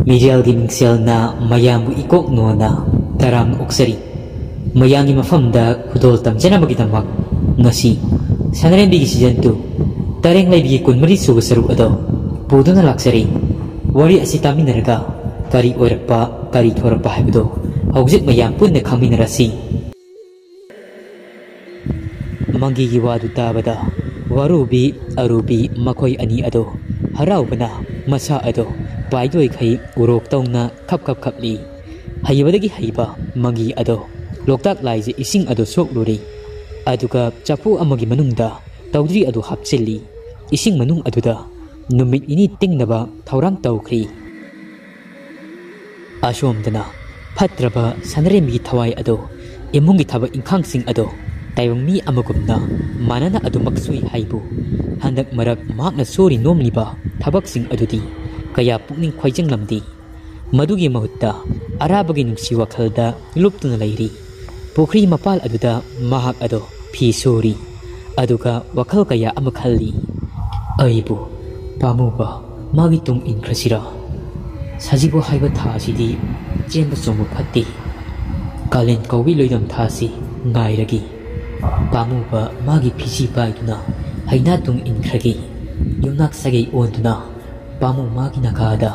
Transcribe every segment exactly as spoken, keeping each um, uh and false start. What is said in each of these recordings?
ꯃꯤꯔꯦꯜꯒꯤ ꯃꯤꯡꯁꯦꯜꯅ ꯃꯌꯥꯝꯕꯨ ꯏꯀꯣꯛ ꯅꯣꯟꯅ ꯇꯔꯥꯝꯅ ꯑꯣꯛꯆꯔꯤ꯫ ꯃꯌꯥꯝꯒꯤ ꯃꯐꯝꯗ ꯈꯨꯗꯣꯜ ꯇꯝꯖꯅꯕꯒꯤꯗꯃꯛ ꯉꯁꯤ ꯁꯅꯥꯔꯦꯝꯕꯤꯒꯤ season two ꯇꯔꯦꯡ ꯂꯩꯕꯤꯒꯤ ꯀꯨꯟꯃꯔꯤ ꯁꯨꯕ ꯁꯔꯨꯛ ꯑꯗꯣ ꯄꯨꯗꯨꯅ ꯂꯥꯛꯆꯔꯤ꯫ ꯋꯥꯔꯤ ꯑꯁꯤ ꯇꯥꯃꯤꯟꯅꯔꯒ ꯀꯔꯤ ꯑꯣꯏꯔꯛꯄ, ꯀꯔꯤ ꯊꯣꯔꯛꯄ ꯍꯥꯏꯕꯗꯣ ꯍꯧꯖꯤꯛ ꯃꯌꯥꯝ ꯄꯨꯟꯅ ꯈꯪꯃꯤꯟꯅꯔꯁꯤ꯫ ꯃꯪꯒꯤꯒꯤ ꯋꯥꯗꯨ ꯇꯥꯕꯗ ꯋꯥꯔꯨꯕꯤ ꯑꯔꯨꯕꯤ ꯃꯈꯣꯏ ꯑꯅꯤ ꯑꯗꯣ ꯍꯔꯥꯎꯕꯅ ꯃꯁꯥ ꯑꯗꯣ ꯄꯥꯏꯗꯣꯏꯈꯩ ꯎꯔꯣꯛ ꯇꯧꯅ ꯈꯞ ꯈꯞ ꯈꯞꯂꯤ꯫ ꯍꯩꯕꯗꯒꯤ ꯍꯩꯕ ꯃꯪꯒꯤ ꯑꯗꯣ ꯂꯣꯛꯇꯥꯛ ꯂꯥꯏꯁꯦ ꯏꯁꯤꯡ ꯑꯗꯣ ꯁꯣꯛꯂꯨꯔꯤ꯫ ꯑꯗꯨꯒ ꯆꯐꯨ ꯑꯃꯒꯤ ꯃꯅꯨꯡꯗ ꯇꯧꯗ꯭ꯔꯤ ꯑꯗꯨ ꯍꯥꯞꯆꯤꯜꯂꯤ꯫ ꯏꯁꯤꯡ ꯃꯅꯨꯡ ꯑꯗꯨꯗ ꯅꯨꯃꯤꯠ ꯅꯤꯅꯤ ꯇꯤꯡꯅꯕ ꯊꯧꯔꯥꯡ ꯇꯧꯈ꯭ꯔꯤ꯫ ꯑꯁꯣꯝꯗꯅ ꯐꯠꯇ꯭ꯔꯕ ꯁꯅꯥꯔꯦꯝꯕꯤꯒꯤ ꯊꯋꯥꯏ ꯑꯗꯣ ꯏꯃꯨꯡꯒꯤ ꯊꯕꯛ ꯏꯪꯈꯥꯡꯁꯤꯡ ꯑꯗꯣ ꯇꯥꯏꯕꯪ ꯃꯤ ꯑꯃꯒꯨꯝꯅ ꯃꯥꯟꯅꯅ ꯑꯗꯨꯃꯛ ꯁꯨꯏ ꯍꯥꯏꯕꯨ ꯍꯟꯗꯛ ꯃꯔꯛ ꯃꯍꯥꯛꯅ ꯁꯨꯔꯤ ꯅꯣꯝꯂꯤꯕ ꯊꯕꯛꯁꯤꯡ ꯑꯗꯨꯗꯤ ꯀꯌꯥ ꯄꯨꯛꯅꯤꯡ ꯈꯣꯏꯖꯪꯂꯝꯗꯦ꯫ ꯃꯗꯨꯒꯤ ꯃꯍꯨꯠꯇ ꯑꯔꯥꯕꯒꯤ ꯅꯨꯡꯁꯤ ꯋꯥꯈꯜꯗ ꯂꯨꯞꯇꯨꯅ ꯂꯩꯔꯤ꯫ ꯄꯨꯈ꯭ꯔꯤ ꯃꯄꯥꯜ ꯑꯗꯨꯗ ꯃꯍꯥꯛ ꯑꯗꯣ ꯐꯤ ꯁꯨꯔꯤ꯫ ꯑꯗꯨꯒ ꯋꯥꯈꯜ ꯀꯌꯥ ꯑꯃ ꯈꯜꯂꯤ꯫ ꯑꯩꯕꯨ ꯄꯥꯝꯃꯨꯕ ꯃꯥꯒꯤ ꯇꯨꯡ ꯏꯟꯈ꯭ꯔꯁꯤꯔꯥ? ꯁꯖꯤꯕꯨ ꯍꯥꯏꯕ ꯊꯥ ꯑꯁꯤꯗꯤ ꯆꯦꯟꯕ ꯆꯣꯡꯕ ꯐꯠꯇꯦ꯫ ꯀꯥꯂꯦꯟ ꯀꯧꯕꯤ ꯂꯣꯏꯗꯝ ꯊꯥꯁꯤ ꯉꯥꯏꯔꯒꯦ꯫ ꯄꯥꯝꯃꯨꯕ ꯃꯥꯒꯤ ꯐꯤꯖꯤ ꯄꯥꯏꯗꯨꯅ ꯍꯩꯅꯥ ꯇꯨꯡ ꯏꯟꯈ꯭ꯔꯒꯦ꯫ ꯌꯨꯝꯅꯥꯛ ꯁꯥꯒꯩ ꯑꯣꯟꯗꯨꯅ ꯄꯥꯝꯃꯨ ꯃꯥꯒꯤ ꯅꯥꯒꯥꯗ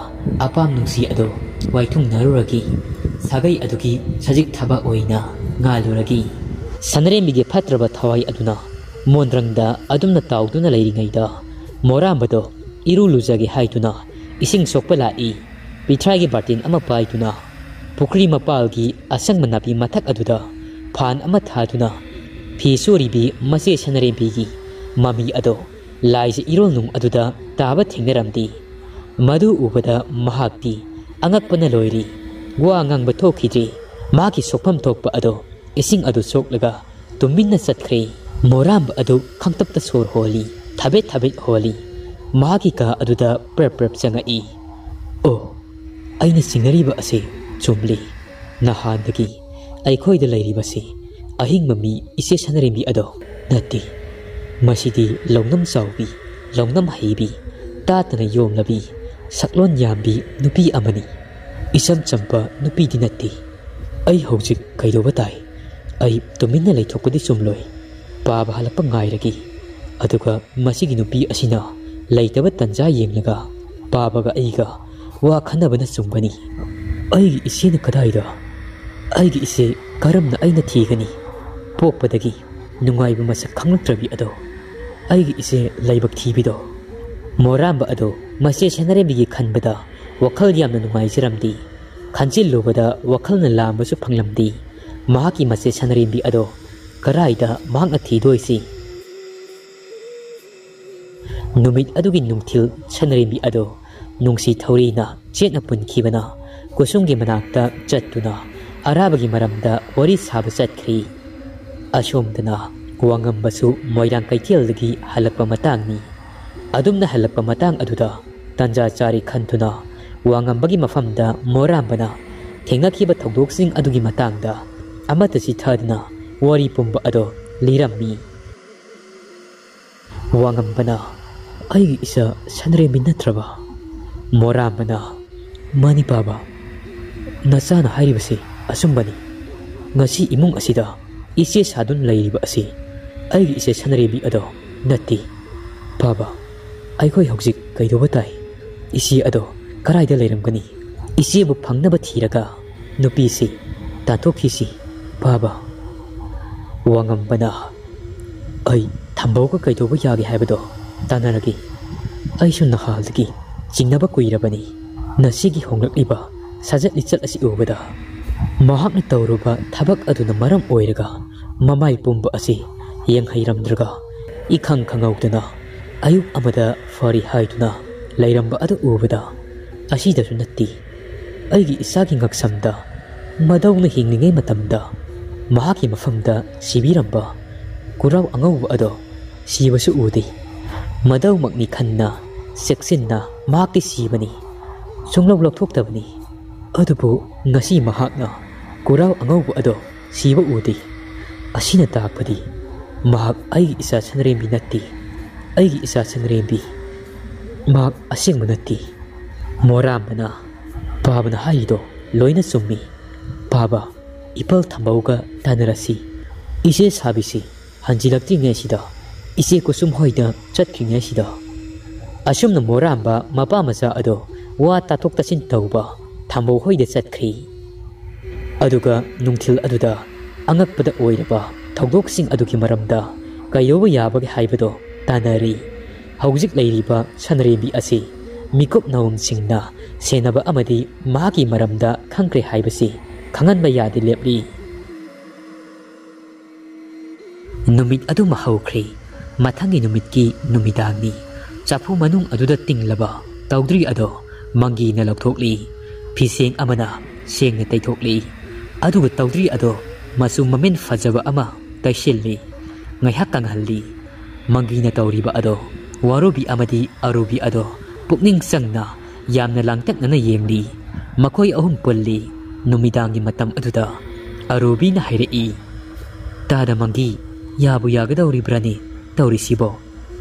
ꯑꯄꯥꯝ ꯅꯨꯡꯁꯤ ꯑꯗꯨ ꯋꯥꯏꯊꯨꯡꯅꯔꯨꯔꯒꯦ꯫ ꯁꯥꯒꯩ ꯑꯗꯨꯒꯤ ꯁꯖꯤꯛ ꯊꯥꯕ ꯑꯣꯏꯅ ꯉꯥꯜꯂꯨꯔꯒꯦ꯫ ꯁꯅꯥꯔꯦꯝꯕꯤꯒꯤ ꯐꯠꯇ꯭ꯔꯕ ꯊꯋꯥꯏ ꯑꯗꯨꯅ ꯃꯣꯟꯗ꯭ꯔꯪꯗ ꯑꯗꯨꯝꯅ ꯇꯥꯎꯗꯨꯅ ꯂꯩꯔꯤꯉꯩꯗ ꯃꯣꯔꯥꯝꯕꯗꯣ ꯏꯔꯨ ꯂꯨꯖꯒꯦ ꯍꯥꯏꯗꯨꯅ ꯏꯁꯤꯡ ꯁꯣꯛꯄ ꯂꯥꯛꯏ꯫ ꯄꯤꯊ꯭ꯔꯥꯏꯒꯤ ꯕꯥꯔꯇꯤꯟ ꯑꯃ ꯄꯥꯏꯗꯨꯅ ꯄꯨꯈ꯭ꯔꯤ ꯃꯄꯥꯜꯒꯤ ꯑꯁꯪꯕ ꯅꯥꯄꯤ ꯃꯊꯛ ꯑꯗꯨꯗ ꯐꯥꯟ ꯑꯃ ꯊꯥꯗꯨꯅ ꯐꯤ ꯁꯨꯔꯤꯕꯤ ꯃꯆꯦ ꯁꯅꯥꯔꯦꯝꯕꯤꯒꯤ ꯃꯃꯤ ꯑꯗꯣ ꯂꯥꯏꯖ ꯏꯔꯣꯜꯅꯨꯡ ꯑꯗꯨꯗ ꯇꯥꯕ ꯊꯦꯡꯅꯔꯝꯗꯦ꯫ ꯃꯗꯨ ꯎꯕꯗ ꯃꯍꯥꯛꯇꯤ ꯑꯉꯛꯄꯅ ꯂꯣꯏꯔꯤ꯫ ꯋꯥ ꯉꯥꯡꯕ ꯊꯣꯛꯈꯤꯗ꯭ꯔꯦ꯫ ꯃꯍꯥꯛꯀꯤ ꯁꯣꯛꯐꯝ ꯊꯣꯛꯄ ꯑꯗꯣ ꯏꯁꯤꯡ ꯑꯗꯨ ꯁꯣꯛꯂꯒ ꯇꯨꯃꯤꯟꯅ ꯆꯠꯈ꯭ꯔꯦ꯫ ꯃꯣꯔꯥꯝꯕ ꯑꯗꯨ ꯈꯪꯇꯞꯇ ꯁꯣꯔ ꯍꯣꯜꯂꯤ꯫ ꯊꯕꯦꯠ ꯊꯕꯦꯠ ꯍꯣꯜꯂꯤ꯫ ꯃꯍꯥꯛꯀꯤ ꯀꯥ ꯑꯗꯨꯗ ꯄ꯭ꯔꯞ ꯄ꯭ꯔꯞ ꯆꯪꯉꯛꯏ꯫ ꯑꯣ, ꯑꯩꯅ ꯆꯤꯡꯅꯔꯤꯕ ꯑꯁꯤ ꯆꯨꯝꯂꯤ꯫ ꯅꯍꯥꯟꯗꯒꯤ ꯑꯩꯈꯣꯏꯗ ꯂꯩꯔꯤꯕꯁꯤ ꯑꯍꯤꯡꯕ ꯃꯤ ꯏꯆꯦ ꯁꯅꯥꯔꯦꯝꯕꯤ ꯑꯗꯣ ꯅꯠꯇꯦ꯫ ꯃꯁꯤꯗꯤ ꯂꯧꯅꯝ ꯆꯥꯎꯕꯤ, ꯂꯧꯅꯝ ꯍꯩꯕꯤ, ꯇꯥꯠꯇꯅ ꯌꯣꯝꯂꯕꯤ, ꯁꯛꯂꯣꯟ ꯌꯥꯝꯕꯤ ꯅꯨꯄꯤ ꯑꯃꯅꯤ꯫ ꯏꯆꯝ ꯆꯝꯕ ꯅꯨꯄꯤꯗꯤ ꯅꯠꯇꯦ꯫ ꯑꯩ ꯍꯧꯖꯤꯛ ꯀꯩꯗꯧꯕ ꯇꯥꯏ? ꯑꯩ ꯇꯨꯃꯤꯟꯅ ꯂꯩꯊꯣꯛꯄꯗꯤ ꯆꯨꯝꯂꯣꯏ꯫ ꯄꯥꯕ ꯍꯜꯂꯛꯄ ꯉꯥꯏꯔꯒꯦ꯫ ꯑꯗꯨꯒ ꯃꯁꯤꯒꯤ ꯅꯨꯄꯤ ꯑꯁꯤꯅ ꯂꯩꯇꯕ ꯇꯟꯖꯥ ꯌꯦꯡꯂꯒ ꯄꯥꯕꯒ ꯑꯩꯒ ꯋꯥ ꯈꯟꯅꯕꯅ ꯆꯨꯝꯒꯅꯤ꯫ ꯑꯩꯒꯤ ꯏꯆꯦꯅ ꯀꯗꯥꯏꯗ? ꯑꯩꯒꯤ ꯏꯆꯦ ꯀꯔꯝꯅ ꯑꯩꯅ ꯊꯤꯒꯅꯤ? ꯄꯣꯛꯄꯗꯒꯤ ꯅꯨꯡꯉꯥꯏꯕ ꯃꯁꯛ ꯈꯪꯂꯛꯇ꯭ꯔꯕꯤ ꯑꯗꯣ, ꯑꯩꯒꯤ ꯏꯆꯦ ꯂꯥꯏꯕꯛ ꯊꯤꯕꯤꯗꯣ꯫ ꯃꯣꯔꯥꯝꯕ ꯑꯗꯣ ꯃꯆꯦ ꯁꯅꯥꯔꯦꯝꯕꯤꯒꯤ ꯈꯟꯕꯗ ꯋꯥꯈꯜ ꯌꯥꯝꯅ ꯅꯨꯡꯉꯥꯏꯖꯔꯝꯗꯦ꯫ ꯈꯟꯖꯤꯜꯂꯨꯕꯗ ꯋꯥꯈꯜꯅ ꯂꯥꯝꯕꯁꯨ ꯐꯪꯂꯝꯗꯦ꯫ ꯃꯍꯥꯛꯀꯤ ꯃꯆꯦ ꯁꯅꯥꯔꯦꯝꯕꯤ ꯑꯗꯣ ꯀꯔꯥꯏꯗ ꯃꯍꯥꯛꯅ ꯊꯤꯗꯣꯏꯁꯤ? ꯅꯨꯃꯤꯠ ꯑꯗꯨꯒꯤ ꯅꯨꯡꯊꯤꯜ ꯁꯅꯥꯔꯦꯝꯕꯤ ꯑꯗꯣ ꯅꯨꯡꯁꯤ ꯊꯧꯔꯤꯅ ꯆꯦꯠꯅ ꯄꯨꯟꯈꯤꯕꯅ ꯀꯨꯁꯨꯝꯒꯤ ꯃꯅꯥꯛꯇ ꯆꯠꯇꯨꯅ ꯑꯔꯥꯕꯒꯤ ꯃꯔꯝꯗ ꯋꯥꯔꯤ ꯁꯥꯕ ꯆꯠꯈ꯭ꯔꯤ꯫ ꯑꯁꯣꯝꯗꯅ ꯋꯥꯉꯝꯕꯁꯨ ꯃꯣꯏꯔꯥꯡ ꯀꯩꯊꯦꯜꯗꯒꯤ ꯍꯜꯂꯛꯄ ꯃꯇꯥꯡꯅꯤ꯫ ꯑꯗꯨꯝꯅ ꯍꯜꯂꯛꯄ ꯃꯇꯥꯡ ꯑꯗꯨꯗ ꯇꯥꯟꯖꯥ ꯆꯥꯔꯦ ꯈꯟꯗꯨꯅ ꯋꯥꯉꯝꯕꯒꯤ ꯃꯐꯝꯗ ꯃꯣꯔꯥꯝꯕꯅ ꯊꯦꯡꯅꯈꯤꯕ ꯊꯧꯗꯣꯛꯁꯤꯡ ꯑꯗꯨꯒꯤ ꯃꯇꯥꯡꯗ ꯑꯃꯠꯇ ꯆꯤꯊꯗꯅ ꯋꯥꯔꯤ ꯄꯨꯝꯕ ꯑꯗꯣ ꯂꯤꯔꯝꯃꯤ꯫ ꯋꯥꯉꯝꯕꯅ, "ꯑꯩꯒꯤ ꯏꯆꯥ ꯁꯟꯔꯦꯝꯕꯤ ꯅꯠꯇ꯭ꯔꯕ?" ꯃꯣꯔꯥꯝꯕꯅ, "ꯃꯥꯅꯤ ꯄꯥꯕ, ꯅꯆꯥꯅ ꯍꯥꯏꯔꯤꯕꯁꯤ ꯑꯆꯨꯝꯕꯅꯤ꯫ ꯉꯁꯤ ꯏꯃꯨꯡ ꯑꯁꯤꯗ ꯏꯆꯦ ꯁꯥꯗꯨꯅ ꯂꯩꯔꯤꯕ ꯑꯁꯤ ꯑꯩꯒꯤ ꯏꯆꯦ ꯁꯟꯔꯦꯝꯕꯤ ꯑꯗꯣ ꯅꯠꯇꯦ꯫ ꯄꯥꯕ, ꯑꯩꯈꯣꯏ ꯍꯧꯖꯤꯛ ꯀꯩꯗꯧꯕ ꯇꯥꯏ? ꯏꯆꯦ ꯑꯗꯣ ꯀꯗꯥꯏꯗ ꯂꯩꯔꯝꯒꯅꯤ? ꯏꯆꯦꯕꯨ ꯐꯪꯅꯕ ꯊꯤꯔꯒ ꯅꯨꯄꯤꯁꯤ ꯇꯥꯟꯊꯣꯛꯈꯤꯁꯤ ꯄꯥꯕ꯫" ꯋꯥꯉꯝꯕꯅ, "ꯑꯩ ꯊꯝꯕꯧꯒ ꯀꯩꯗꯧꯕ ꯌꯥꯒꯦ ꯍꯥꯏꯕꯗꯣ ꯇꯥꯟꯅꯔꯒꯦ꯫ ꯑꯩꯁꯨ ꯅꯍꯥꯜꯗꯒꯤ ꯆꯤꯡꯅꯕ ꯀꯨꯏꯔꯕꯅꯤ꯫ ꯉꯁꯤꯒꯤ ꯍꯣꯡꯂꯛꯂꯤꯕ ꯁꯥꯖꯠ ꯂꯤꯆꯠ ꯑꯁꯤ ꯎꯕꯗ ꯃꯍꯥꯛꯅ ꯇꯧꯔꯨꯕ ꯊꯕꯛ ꯑꯗꯨꯅ ꯃꯔꯝ ꯑꯣꯏꯔꯒ ꯃꯃꯥꯏ ꯄꯨꯝꯕ ꯑꯁꯤ ꯌꯦꯡꯍꯩꯔꯝꯗ꯭ꯔꯒ ꯏꯈꯪ ꯈꯪꯍꯧꯗꯅ ꯑꯌꯨꯛ ꯑꯃꯗ ꯐꯔꯤ ꯍꯥꯏꯗꯨꯅ ꯂꯩꯔꯝꯕ ꯑꯗꯨ ꯎꯕꯗ ꯑꯁꯤꯗꯁꯨ ꯅꯠꯇꯦ, ꯑꯩꯒꯤ ꯏꯆꯥꯒꯤ ꯉꯛꯁꯝꯗ ꯃꯗꯧꯅ ꯍꯤꯡꯂꯤꯉꯩ ꯃꯇꯝꯗ ꯃꯍꯥꯛꯀꯤ ꯃꯐꯝꯗ ꯁꯤꯕꯤꯔꯝꯕ ꯀꯨꯔꯥꯎ ꯑꯉꯧꯕ ꯑꯗꯣ ꯁꯤꯕꯁꯨ ꯎꯗꯦ꯫ ꯃꯗꯧꯃꯛꯅꯤ ꯈꯟꯅ ꯆꯦꯛꯁꯤꯟꯅ ꯃꯍꯥꯛꯇꯤ ꯁꯤꯕꯅꯤ, ꯁꯨꯡꯂꯧ ꯂꯧꯊꯣꯛꯇꯕꯅꯤ꯫ ꯑꯗꯨꯕꯨ ꯉꯁꯤ ꯃꯍꯥꯛꯅ ꯀꯨꯔꯥꯎ ꯑꯉꯧꯕ ꯑꯗꯣ ꯁꯤꯕ ꯎꯗꯦ꯫ ꯑꯁꯤꯅ ꯇꯥꯛꯄꯗꯤ ꯃꯍꯥꯛ ꯑꯩꯒꯤ ꯏꯆꯥ ꯁꯟꯔꯦꯝꯕꯤ ꯅꯠꯇꯦ꯫ ꯑꯩꯒꯤ ꯏꯆꯥ ꯁꯟꯔꯦꯝꯕꯤ ꯃꯍꯥꯛ ꯑꯁꯦꯡꯕ ꯅꯠꯇꯦ꯫ ꯃꯣꯔꯥꯝꯕꯅ ꯄꯥꯕꯅ ꯍꯥꯏꯔꯤꯗꯣ ꯂꯣꯏꯅ ꯆꯨꯝꯃꯤ꯫ ꯄꯥꯕ, ꯏꯄꯜ ꯊꯝꯕꯧꯒ ꯇꯥꯟꯅꯔꯁꯤ꯫ ꯏꯆꯦ ꯁꯥꯕꯤꯁꯤ ꯍꯟꯖꯤꯜꯂꯛꯇ꯭ꯔꯤꯉꯩꯁꯤꯗ ꯏꯆꯦ ꯀꯨꯁꯨꯝ ꯍꯣꯏꯗ ꯆꯠꯈ꯭ꯔꯤꯉꯩꯁꯤꯗ꯫ ꯑꯁꯨꯝꯅ ꯃꯣꯔꯥꯝꯕ ꯃꯄꯥ ꯃꯆꯥ ꯑꯗꯣ ꯋꯥ ꯇꯥꯊꯣꯛ ꯇꯥꯁꯤꯟ ꯇꯧꯕ ꯊꯝꯕꯧ ꯍꯣꯏꯗ ꯆꯠꯈ꯭ꯔꯤ꯫ ꯑꯗꯨꯒ ꯅꯨꯡꯊꯤꯜ ꯑꯗꯨꯗ ꯑꯉꯛꯄꯗ ꯑꯣꯏꯔꯕ ꯊꯧꯗꯣꯛꯁꯤꯡ ꯑꯗꯨꯒꯤ ꯃꯔꯝꯗ ꯀꯩꯗꯧꯕ ꯌꯥꯕꯒꯦ ꯍꯥꯏꯕꯗꯣ ꯇꯥꯟꯅꯔꯤ꯫ ꯍꯧꯖꯤꯛ ꯂꯩꯔꯤꯕ ꯁꯅꯔꯦꯝꯕꯤ ꯑꯁꯤ ꯃꯤꯀꯨꯞ ꯅꯥꯎꯝꯁꯤꯡꯅ ꯁꯦꯟꯅꯕ ꯑꯃꯗꯤ ꯃꯍꯥꯛꯀꯤ ꯃꯔꯝꯗ ꯈꯪꯈ꯭ꯔꯦ ꯍꯥꯏꯕꯁꯤ ꯈꯪꯍꯟꯕ ꯌꯥꯗꯦ ꯂꯦꯞꯂꯤ꯫ ꯅꯨꯃꯤꯠ ꯑꯗꯨꯃ ꯍꯧꯈ꯭ꯔꯦ꯫ ꯃꯊꯪꯒꯤ ꯅꯨꯃꯤꯠꯀꯤ ꯅꯨꯃꯤꯗꯥꯡꯅꯤ꯫ ꯆꯐꯨ ꯃꯅꯨꯡ ꯑꯗꯨꯗ ꯇꯤꯡꯂꯕ ꯇꯧꯗ꯭ꯔꯤ ꯑꯗꯣ ꯃꯪꯒꯤꯅ ꯂꯧꯊꯣꯛꯂꯤ꯫ ꯐꯤꯁꯦꯡ ꯑꯃꯅ ꯁꯦꯡꯅ ꯇꯩꯊꯣꯛꯂꯤ꯫ ꯑꯗꯨꯒ ꯇꯧꯗ꯭ꯔꯤ ꯑꯗꯣ ꯃꯆꯨ ꯃꯃꯦꯟ ꯐꯖꯕ ꯑꯃ ꯇꯩꯁꯤꯜꯂꯤ꯫ ꯉꯥꯏꯍꯥꯛ ꯀꯪꯍꯜꯂꯤ꯫ ꯃꯪꯒꯤꯅ ꯇꯧꯔꯤꯕ ꯑꯗꯣ ꯋꯥꯔꯨꯕꯤ ꯑꯃꯗꯤ ꯑꯔꯨꯕꯤ ꯑꯗꯣ ꯄꯨꯛꯅꯤꯡ ꯆꯪꯅ ꯌꯥꯝꯅ ꯂꯥꯡꯇꯛꯅꯅ ꯌꯦꯡꯂꯤ꯫ ꯃꯈꯣꯏ ꯑꯍꯨꯝ ꯄꯨꯜꯂꯤ꯫ ꯅꯨꯃꯤꯗꯥꯡꯒꯤ ꯃꯇꯝ ꯑꯗꯨꯗ ꯑꯔꯨꯕꯤꯅ ꯍꯥꯏꯔꯛꯏ, "ꯇꯥꯗ ꯃꯪꯒꯤ, ꯌꯥꯕꯨ ꯌꯥꯒꯗꯧꯔꯤꯕ꯭ꯔꯥꯅꯦ ꯇꯧꯔꯤꯁꯤꯕꯣ?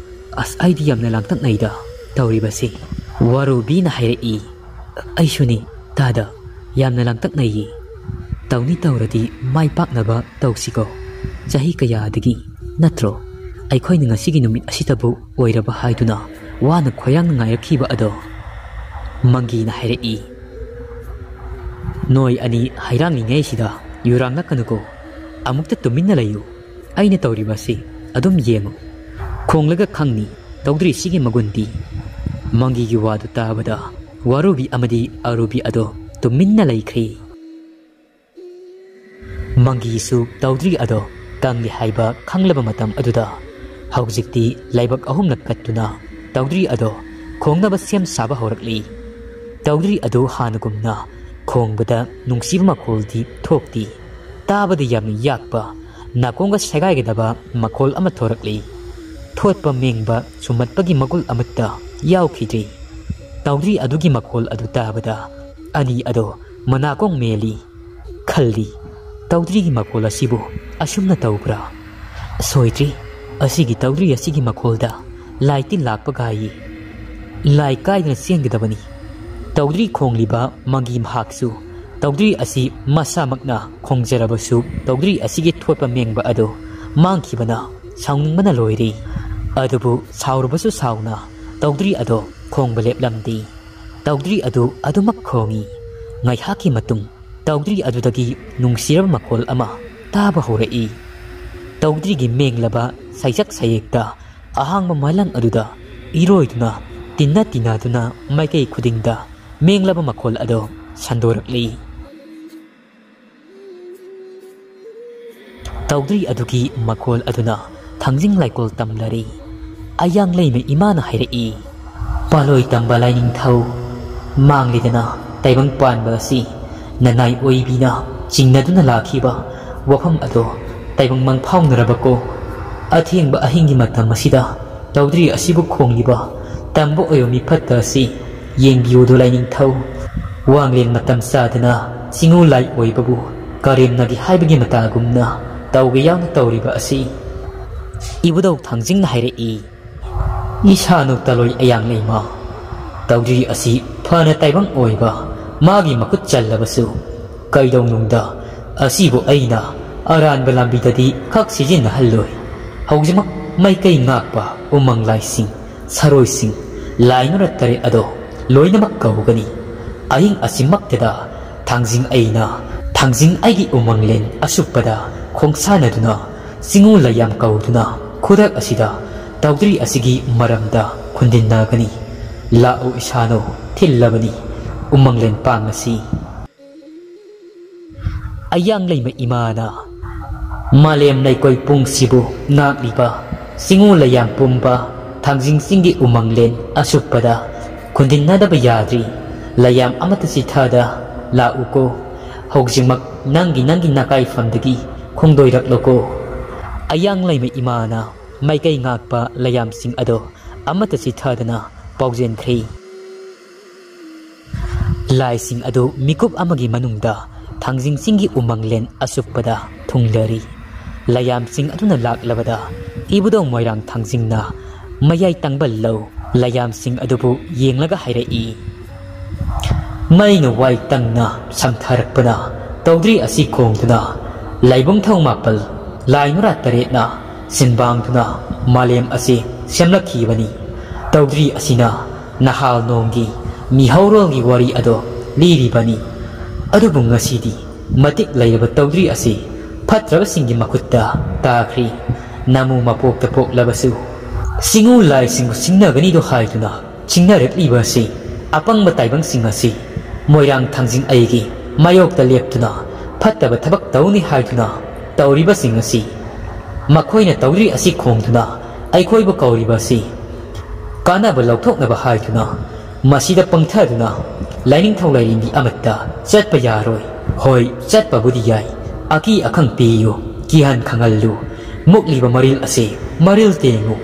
ꯑꯁ, ꯑꯩꯗꯤ ꯌꯥꯝꯅ ꯂꯥꯡꯇꯛꯅꯩꯗ ꯇꯧꯔꯤꯕꯁꯤ꯫" ꯋꯥꯔꯨꯕꯤꯅ ꯍꯥꯏꯔꯛꯏ, "ꯑꯩꯁꯨꯅꯤ ꯇꯥꯗ, ꯌꯥꯝꯅ ꯂꯥꯡꯇꯛꯅꯩꯌꯦ꯫ ꯇꯧꯅꯤ ꯇꯧꯔꯗꯤ ꯃꯥꯏ ꯄꯥꯛꯅꯕ ꯇꯧꯁꯤꯀꯣ꯫ ꯆꯍꯤ ꯀꯌꯥꯗꯒꯤ ꯅꯠꯇ꯭ꯔꯣ ꯑꯩꯈꯣꯏꯅ ꯉꯁꯤꯒꯤ ꯅꯨꯃꯤꯠ ꯑꯁꯤꯗꯕꯨ ꯑꯣꯏꯔꯕ ꯍꯥꯏꯗꯨꯅ ꯋꯥꯅ ꯈꯣꯏꯔꯥꯡꯅ ꯉꯥꯏꯔꯛꯈꯤꯕ ꯑꯗꯣ?" ꯃꯪꯒꯤꯅ ꯍꯥꯏꯔꯛꯏ, "ꯅꯣꯏ ꯑꯅꯤ ꯍꯩꯔꯥꯡꯂꯤꯉꯩꯁꯤꯗ ꯌꯨꯔꯥꯡꯂꯛꯀꯅꯨꯀꯣ꯫ ꯑꯃꯨꯛꯇ ꯇꯨꯃꯤꯟꯅ ꯂꯩꯌꯨ꯫ ꯑꯩꯅ ꯇꯧꯔꯤꯕ ꯑꯁꯤ ꯑꯗꯨꯝ ꯌꯦꯡꯉꯨ꯫ ꯈꯣꯡꯂꯒ ꯈꯪꯅꯤ ꯇꯧꯗ꯭ꯔꯤꯁꯤꯒꯤ ꯃꯒꯨꯟꯗꯤ꯫" ꯃꯪꯒꯤꯒꯤ ꯋꯥꯗꯨ ꯇꯥꯕꯗ ꯋꯥꯔꯨꯕꯤ ꯑꯃꯗꯤ ꯑꯔꯨꯕꯤ ꯑꯗꯣ ꯇꯨꯃꯤꯟꯅ ꯂꯩꯈ꯭ꯔꯦ꯫ ꯃꯪꯒꯤꯁꯨ ꯇꯧꯗ꯭ꯔꯤ ꯑꯗꯣ ꯀꯪꯂꯦ ꯍꯥꯏꯕ ꯈꯪꯂꯕ ꯃꯇꯝ ꯑꯗꯨꯗ ꯍꯧꯖꯤꯛꯇꯤ ꯂꯥꯏꯕꯛ ꯑꯍꯨꯝꯂꯛ ꯀꯠꯇꯨꯅ ꯇꯧꯗ꯭ꯔꯤ ꯑꯗꯣ ꯈꯣꯡꯅꯕ ꯁꯦꯝ ꯁꯥꯕ ꯍꯧꯔꯛꯂꯤ꯫ ꯇꯧꯗ꯭ꯔꯤ ꯑꯗꯨ ꯍꯥꯟꯅꯒꯨꯝꯅ ꯈꯣꯡꯕꯗ ꯅꯨꯡꯁꯤꯕ ꯃꯈꯣꯜꯗꯤ ꯊꯣꯛꯇꯦ꯫ ꯇꯥꯕꯗ ꯌꯥꯝꯅ ꯌꯥꯛꯄ, ꯅꯥꯀꯣꯡꯒ ꯁꯦꯒꯥꯏꯒꯗꯕ ꯃꯈꯣꯜ ꯑꯃ ꯊꯣꯔꯛꯂꯤ꯫ ꯊꯣꯠꯄ ꯃꯦꯡꯕ ꯁꯨꯝꯍꯠꯄꯒꯤ ꯃꯒꯨꯜ ꯑꯃꯠꯇ ꯌꯥꯎꯈꯤꯗ꯭ꯔꯤ꯫ ꯇꯧꯗ꯭ꯔꯤ ꯑꯗꯨꯒꯤ ꯃꯈꯣꯜ ꯑꯗꯨ ꯇꯥꯕꯗ ꯑꯅꯤ ꯑꯗꯣ ꯃꯅꯥꯀꯣꯡ ꯃꯦꯜꯂꯤ꯫ ꯈꯜꯂꯤ, "ꯇꯧꯗ꯭ꯔꯤꯒꯤ ꯃꯈꯣꯜ ꯑꯁꯤꯕꯨ ꯑꯁꯨꯝꯅ ꯇꯧꯕ꯭ꯔꯥ? ꯁꯣꯏꯗ꯭ꯔꯤ, ꯑꯁꯤꯒꯤ ꯇꯧꯗ꯭ꯔꯤ ꯑꯁꯤꯒꯤ ꯃꯈꯣꯜꯗ ꯂꯥꯏ ꯇꯤꯟ ꯂꯥꯛꯄ ꯒꯥꯏꯌꯦ꯫ ꯂꯥꯏ ꯀꯥꯏꯗꯅ ꯆꯦꯟꯒꯗꯕꯅꯤ꯫ ꯇꯧꯗ꯭ꯔꯤ ꯈꯣꯡꯂꯤꯕ ꯃꯪꯒꯤ ꯃꯍꯥꯛꯁꯨ ꯇꯧꯗ꯭ꯔꯤ ꯑꯁꯤ ꯃꯁꯥꯃꯛꯅ ꯈꯣꯡꯖꯔꯕꯁꯨ ꯇꯧꯗ꯭ꯔꯤ ꯑꯁꯤꯒꯤ ꯊꯣꯠꯄ ꯃꯦꯡꯕ ꯑꯗꯨ ꯃꯥꯡꯈꯤꯕꯅ ꯁꯥꯎꯅꯤꯡꯕꯅ ꯂꯣꯏꯔꯦ꯫ ꯑꯗꯨꯕꯨ ꯁꯥꯎꯔꯕꯁꯨ ꯁꯥꯎꯅ ꯇꯧꯗ꯭ꯔꯤ ꯑꯗꯣ ꯈꯣꯡꯕ ꯂꯦꯞꯂꯝꯗꯦ꯫ ꯇꯧꯗ꯭ꯔꯤ ꯑꯗꯨ ꯑꯗꯨꯃꯛ ꯈꯣꯡꯏ꯫ ꯉꯥꯏꯍꯥꯛꯀꯤ ꯃꯇꯨꯡ ꯇꯧꯗ꯭ꯔꯤ ꯑꯗꯨꯗꯒꯤ ꯅꯨꯡꯁꯤꯔꯕ ꯃꯈꯣꯜ ꯑꯃ ꯇꯥꯕ ꯍꯧꯔꯛꯏ꯫ ꯇꯧꯗ꯭ꯔꯤꯒꯤ ꯃꯦꯡꯂꯕ ꯁꯩꯁꯛ ꯁꯩꯌꯦꯛꯇ ꯑꯍꯥꯡꯕ ꯃꯥꯂꯪ ꯑꯗꯨꯗ ꯏꯔꯣꯏꯗꯨꯅ ꯇꯤꯟꯅ ꯇꯤꯟꯅꯗꯨꯅ ꯃꯥꯏꯀꯩ ꯈꯨꯗꯤꯡꯗ ꯃꯦꯡꯂꯕ ꯃꯈꯣꯜ ꯑꯗꯨ ꯁꯟꯗꯣꯔꯛꯂꯤ꯫ ꯇꯧꯗ꯭ꯔꯤ ꯑꯗꯨꯒꯤ ꯃꯈꯣꯜ ꯑꯗꯨꯅ ꯊꯥꯡꯖꯤꯡ ꯂꯥꯏꯀꯣꯜ ꯇꯝꯂꯔꯤ꯫ ꯑꯌꯥꯡ ꯂꯩꯃ ꯏꯃꯥꯅ ꯍꯥꯏꯔꯛꯏ, "ꯄꯥꯂꯣꯏ ꯇꯝꯕ ꯂꯥꯏꯅꯤꯡꯊꯧ, ꯃꯥꯡꯂꯤꯗꯅ ꯇꯥꯏꯕꯪ ꯄꯥꯟꯕ ꯑꯁꯤ ꯅꯅꯥꯏ ꯑꯣꯏꯕꯤꯅ ꯆꯤꯡꯅꯗꯨꯅ ꯂꯥꯛꯈꯤꯕ ꯋꯥꯐꯝ ꯑꯗꯣ ꯇꯥꯏꯕꯪ ꯃꯪ ꯐꯥꯎꯅꯔꯕꯀꯣ? ꯑꯊꯦꯡꯕ ꯑꯍꯤꯡꯒꯤ ꯃꯇꯝ ꯑꯁꯤꯗ ꯇꯧꯗ꯭ꯔꯤ ꯑꯁꯤꯕꯨ ꯈꯣꯡꯂꯤꯕ ꯇꯝꯕ ꯑꯣꯏꯕ ꯃꯤꯐꯠꯇ ꯑꯁꯤ ꯌꯦꯡꯕꯤꯌꯨꯗꯣ ꯂꯥꯏꯅꯤꯡꯊꯧ꯫ ꯋꯥꯡꯂꯦꯟ ꯃꯇꯝ ꯆꯥꯗꯅ ꯆꯤꯡꯉꯨ ꯂꯥꯏ ꯑꯣꯏꯕꯕꯨ ꯀꯔꯦꯝꯅꯒꯦ ꯍꯥꯏꯕꯒꯤ ꯃꯇꯥꯒꯨꯝꯅ ꯇꯧꯒꯦ ꯌꯥꯎꯅ ꯇꯧꯔꯤꯕ ꯑꯁꯤ꯫" ꯏꯕꯨꯙꯧ ꯊꯥꯡꯖꯤꯡꯅ ꯍꯥꯏꯔꯛꯏ, "ꯏꯁꯥꯅꯧ ꯇꯂꯣꯏ ꯑꯌꯥꯡ ꯂꯩꯃ, ꯇꯧꯗ꯭ꯔꯤ ꯑꯁꯤ ꯐꯅ ꯇꯥꯏꯕꯪ ꯑꯣꯏꯕ ꯃꯥꯒꯤ ꯃꯈꯨꯠ ꯆꯜꯂꯕꯁꯨ ꯀꯩꯗꯧꯅꯨꯡꯗ ꯑꯁꯤꯕꯨ ꯑꯩꯅ ꯑꯔꯥꯟꯕ ꯂꯝꯕꯤꯗꯗꯤ ꯈꯛ ꯁꯤꯖꯤꯟꯅꯍꯜꯂꯣꯏ꯫ ꯍꯧꯖꯤꯛꯃꯛ ꯃꯥꯏꯀꯩ ꯉꯥꯛꯄ ꯎꯃꯪ ꯂꯥꯏꯁꯤꯡ, ꯁꯔꯣꯏꯁꯤꯡ, ꯂꯥꯏ ꯅꯣꯔ ꯇꯔꯦꯠ ꯑꯗꯣ ꯂꯣꯏꯅꯃꯛ ꯀꯧꯒꯅꯤ꯫ ꯑꯍꯤꯡ ꯑꯁꯤꯃꯛꯇꯗ ꯊꯥꯡꯖꯤꯡ ꯑꯩꯅ, ꯊꯥꯡꯖꯤꯡ ꯑꯩꯒꯤ ꯎꯃꯪꯂꯦꯟ ꯑꯁꯨꯞꯄꯗ ꯈꯣꯡꯁꯥꯟꯅꯗꯨꯅ ꯆꯤꯡꯉꯨ ꯂꯩꯌꯥꯝ ꯀꯧꯗꯨꯅ ꯈꯨꯗꯛ ꯑꯁꯤꯗ ꯇꯧꯗ꯭ꯔꯤ ꯑꯁꯤꯒꯤ ꯃꯔꯝꯗ ꯈꯨꯟꯗꯤꯟꯅꯒꯅꯤ꯫ ꯂꯥꯛꯎ ꯏꯁꯥꯅꯧ, ꯊꯤꯜꯂꯕꯅꯤ ꯎꯃꯪꯂꯦꯟ ꯄꯥꯡ ꯑꯁꯤ꯫" ꯑꯌꯥꯡ ꯂꯩꯃ ꯏꯃꯥꯅ, "ꯃꯥꯂꯦꯝ ꯂꯩꯀꯣꯏ ꯄꯨꯡꯁꯤꯕꯨ ꯉꯥꯛꯂꯤꯕ ꯆꯤꯡꯉꯨ ꯂꯩꯌꯥꯝ ꯄꯨꯝꯕ ꯊꯥꯡꯖꯤꯡ ꯆꯤꯡꯒꯤ ꯎꯃꯪꯂꯦꯟ ꯑꯁꯨꯞꯄꯗ ꯈꯨꯟꯗꯤꯟꯅꯗꯕ ꯌꯥꯗ꯭ꯔꯤ꯫ ꯂꯩꯌꯥꯝ ꯑꯃꯠꯇ ꯆꯤꯊꯗ ꯂꯥꯛꯎꯀꯣ꯫ ꯍꯧꯖꯤꯛꯃꯛ ꯅꯪꯒꯤ ꯅꯪꯒꯤ ꯅꯥꯀꯥꯏꯐꯝꯗꯒꯤ ꯈꯣꯡꯗꯣꯏꯔꯛꯂꯣꯀꯣ꯫" ꯑꯌꯥꯡ ꯂꯩꯃ ꯏꯃꯥꯅ ꯃꯥꯏꯀꯩ ꯉꯥꯛꯄ ꯂꯩꯌꯥꯝꯁꯤꯡ ꯑꯗꯣ ꯑꯃꯠꯇ ꯆꯤꯊꯗꯅ ꯄꯥꯎꯖꯦꯟꯈ꯭ꯔꯦ꯫ ꯂꯥꯏꯁꯤꯡ ꯑꯗꯨ ꯃꯤꯀꯨꯞ ꯑꯃꯒꯤ ꯃꯅꯨꯡꯗ ꯊꯥꯡꯖꯤꯡ ꯆꯤꯡꯒꯤ ꯎꯃꯪꯂꯦꯟ ꯑꯁꯨꯞꯄꯗ ꯊꯨꯡꯂꯔꯤ꯫ ꯂꯩꯌꯥꯝꯁꯤꯡ ꯑꯗꯨꯅ ꯂꯥꯛꯂꯕꯗ ꯏꯕꯨꯙꯧ ꯃꯣꯏꯔꯥꯡ ꯊꯥꯡꯖꯤꯡꯅ ꯃꯌꯥꯏ ꯇꯪꯕ ꯂꯧ ꯂꯩꯌꯥꯝꯁꯤꯡ ꯑꯗꯨꯕꯨ ꯌꯦꯡꯂꯒ ꯍꯥꯏꯔꯛꯏ, ꯃꯩꯅ ꯋꯥꯏ ꯇꯪꯅ ꯁꯝꯊꯔꯛꯄꯅ ꯇꯧꯗ꯭ꯔꯤ ꯑꯁꯤ ꯈꯣꯡꯗꯨꯅ ꯂꯥꯏꯕꯨꯡ ꯊꯧ ꯃꯥꯄꯜ ꯂꯥꯏ ꯅꯨꯔꯥ ꯇꯔꯦꯠꯅ ꯁꯤꯟꯕꯥꯡꯗꯨꯅ ꯃꯥꯂꯦꯝ ꯑꯁꯤ ꯁꯦꯝꯂꯛꯈꯤꯕꯅꯤ꯫ ꯇꯧꯗ꯭ꯔꯤ ꯑꯁꯤꯅ ꯅꯍꯥꯜ ꯅꯣꯡꯒꯤ ꯃꯤꯍꯧꯔꯣꯜꯒꯤ ꯋꯥꯔꯤ ꯑꯗꯣ ꯂꯤꯔꯤꯕꯅꯤ꯫ ꯑꯗꯨꯕꯨ ꯉꯁꯤꯗꯤ ꯃꯇꯤꯛ ꯂꯩꯔꯕ ꯇꯧꯗ꯭ꯔꯤ ꯑꯁꯤ ꯐꯠꯇ꯭ꯔꯕꯁꯤꯡꯒꯤ ꯃꯈꯨꯠꯇ ꯇꯥꯈ꯭ꯔꯤ꯫ ꯅꯃꯨ ꯃꯄꯣꯛꯇ ꯄꯣꯛꯂꯕꯁꯨ ꯆꯤꯡꯉꯨ ꯂꯥꯏꯁꯤꯡꯕꯨ ꯁꯤꯡꯅꯒꯅꯤꯗꯣ ꯍꯥꯏꯗꯨꯅ ꯁꯤꯡꯅꯔꯛꯂꯤꯕ ꯑꯁꯤ ꯑꯄꯪꯕ ꯇꯥꯏꯕꯪꯁꯤꯡ ꯑꯁꯤ ꯃꯣꯏꯔꯥꯡ ꯊꯥꯡꯖꯤꯡ ꯑꯩꯒꯤ ꯃꯥꯌꯣꯛꯇ ꯂꯦꯞꯇꯨꯅ ꯐꯠꯇꯕ ꯊꯕꯛ ꯇꯧꯅꯤ ꯍꯥꯏꯗꯨꯅ ꯇꯧꯔꯤꯕꯁꯤꯡ ꯑꯁꯤ ꯃꯈꯣꯏꯅ ꯇꯧꯔꯤ ꯑꯁꯤ ꯈꯣꯡꯗꯨꯅ ꯑꯩꯈꯣꯏꯕꯨ ꯀꯧꯔꯤꯕ ꯑꯁꯤ ꯀꯥꯟꯅꯕ ꯂꯧꯊꯣꯛꯅꯕ ꯍꯥꯏꯗꯨꯅ ꯃꯁꯤꯗ ꯄꯪꯊꯗꯨꯅ ꯂꯥꯏꯅꯤꯡꯊꯧ ꯂꯥꯏꯔꯦꯝꯕꯤ ꯑꯃꯠꯇ ꯆꯠꯄ ꯌꯥꯔꯣꯏ꯫ ꯍꯣꯏ, ꯆꯠꯄꯕꯨꯗꯤ ꯌꯥꯏ, ꯑꯀꯤ ꯑꯈꯪ ꯄꯤꯌꯨ, ꯀꯤꯍꯟ ꯈꯪꯍꯜꯂꯨ꯫ ꯃꯨꯛꯂꯤꯕ ꯃꯔꯤꯜ ꯑꯁꯤ ꯃꯔꯤꯜ ꯇꯦꯡꯉꯨ,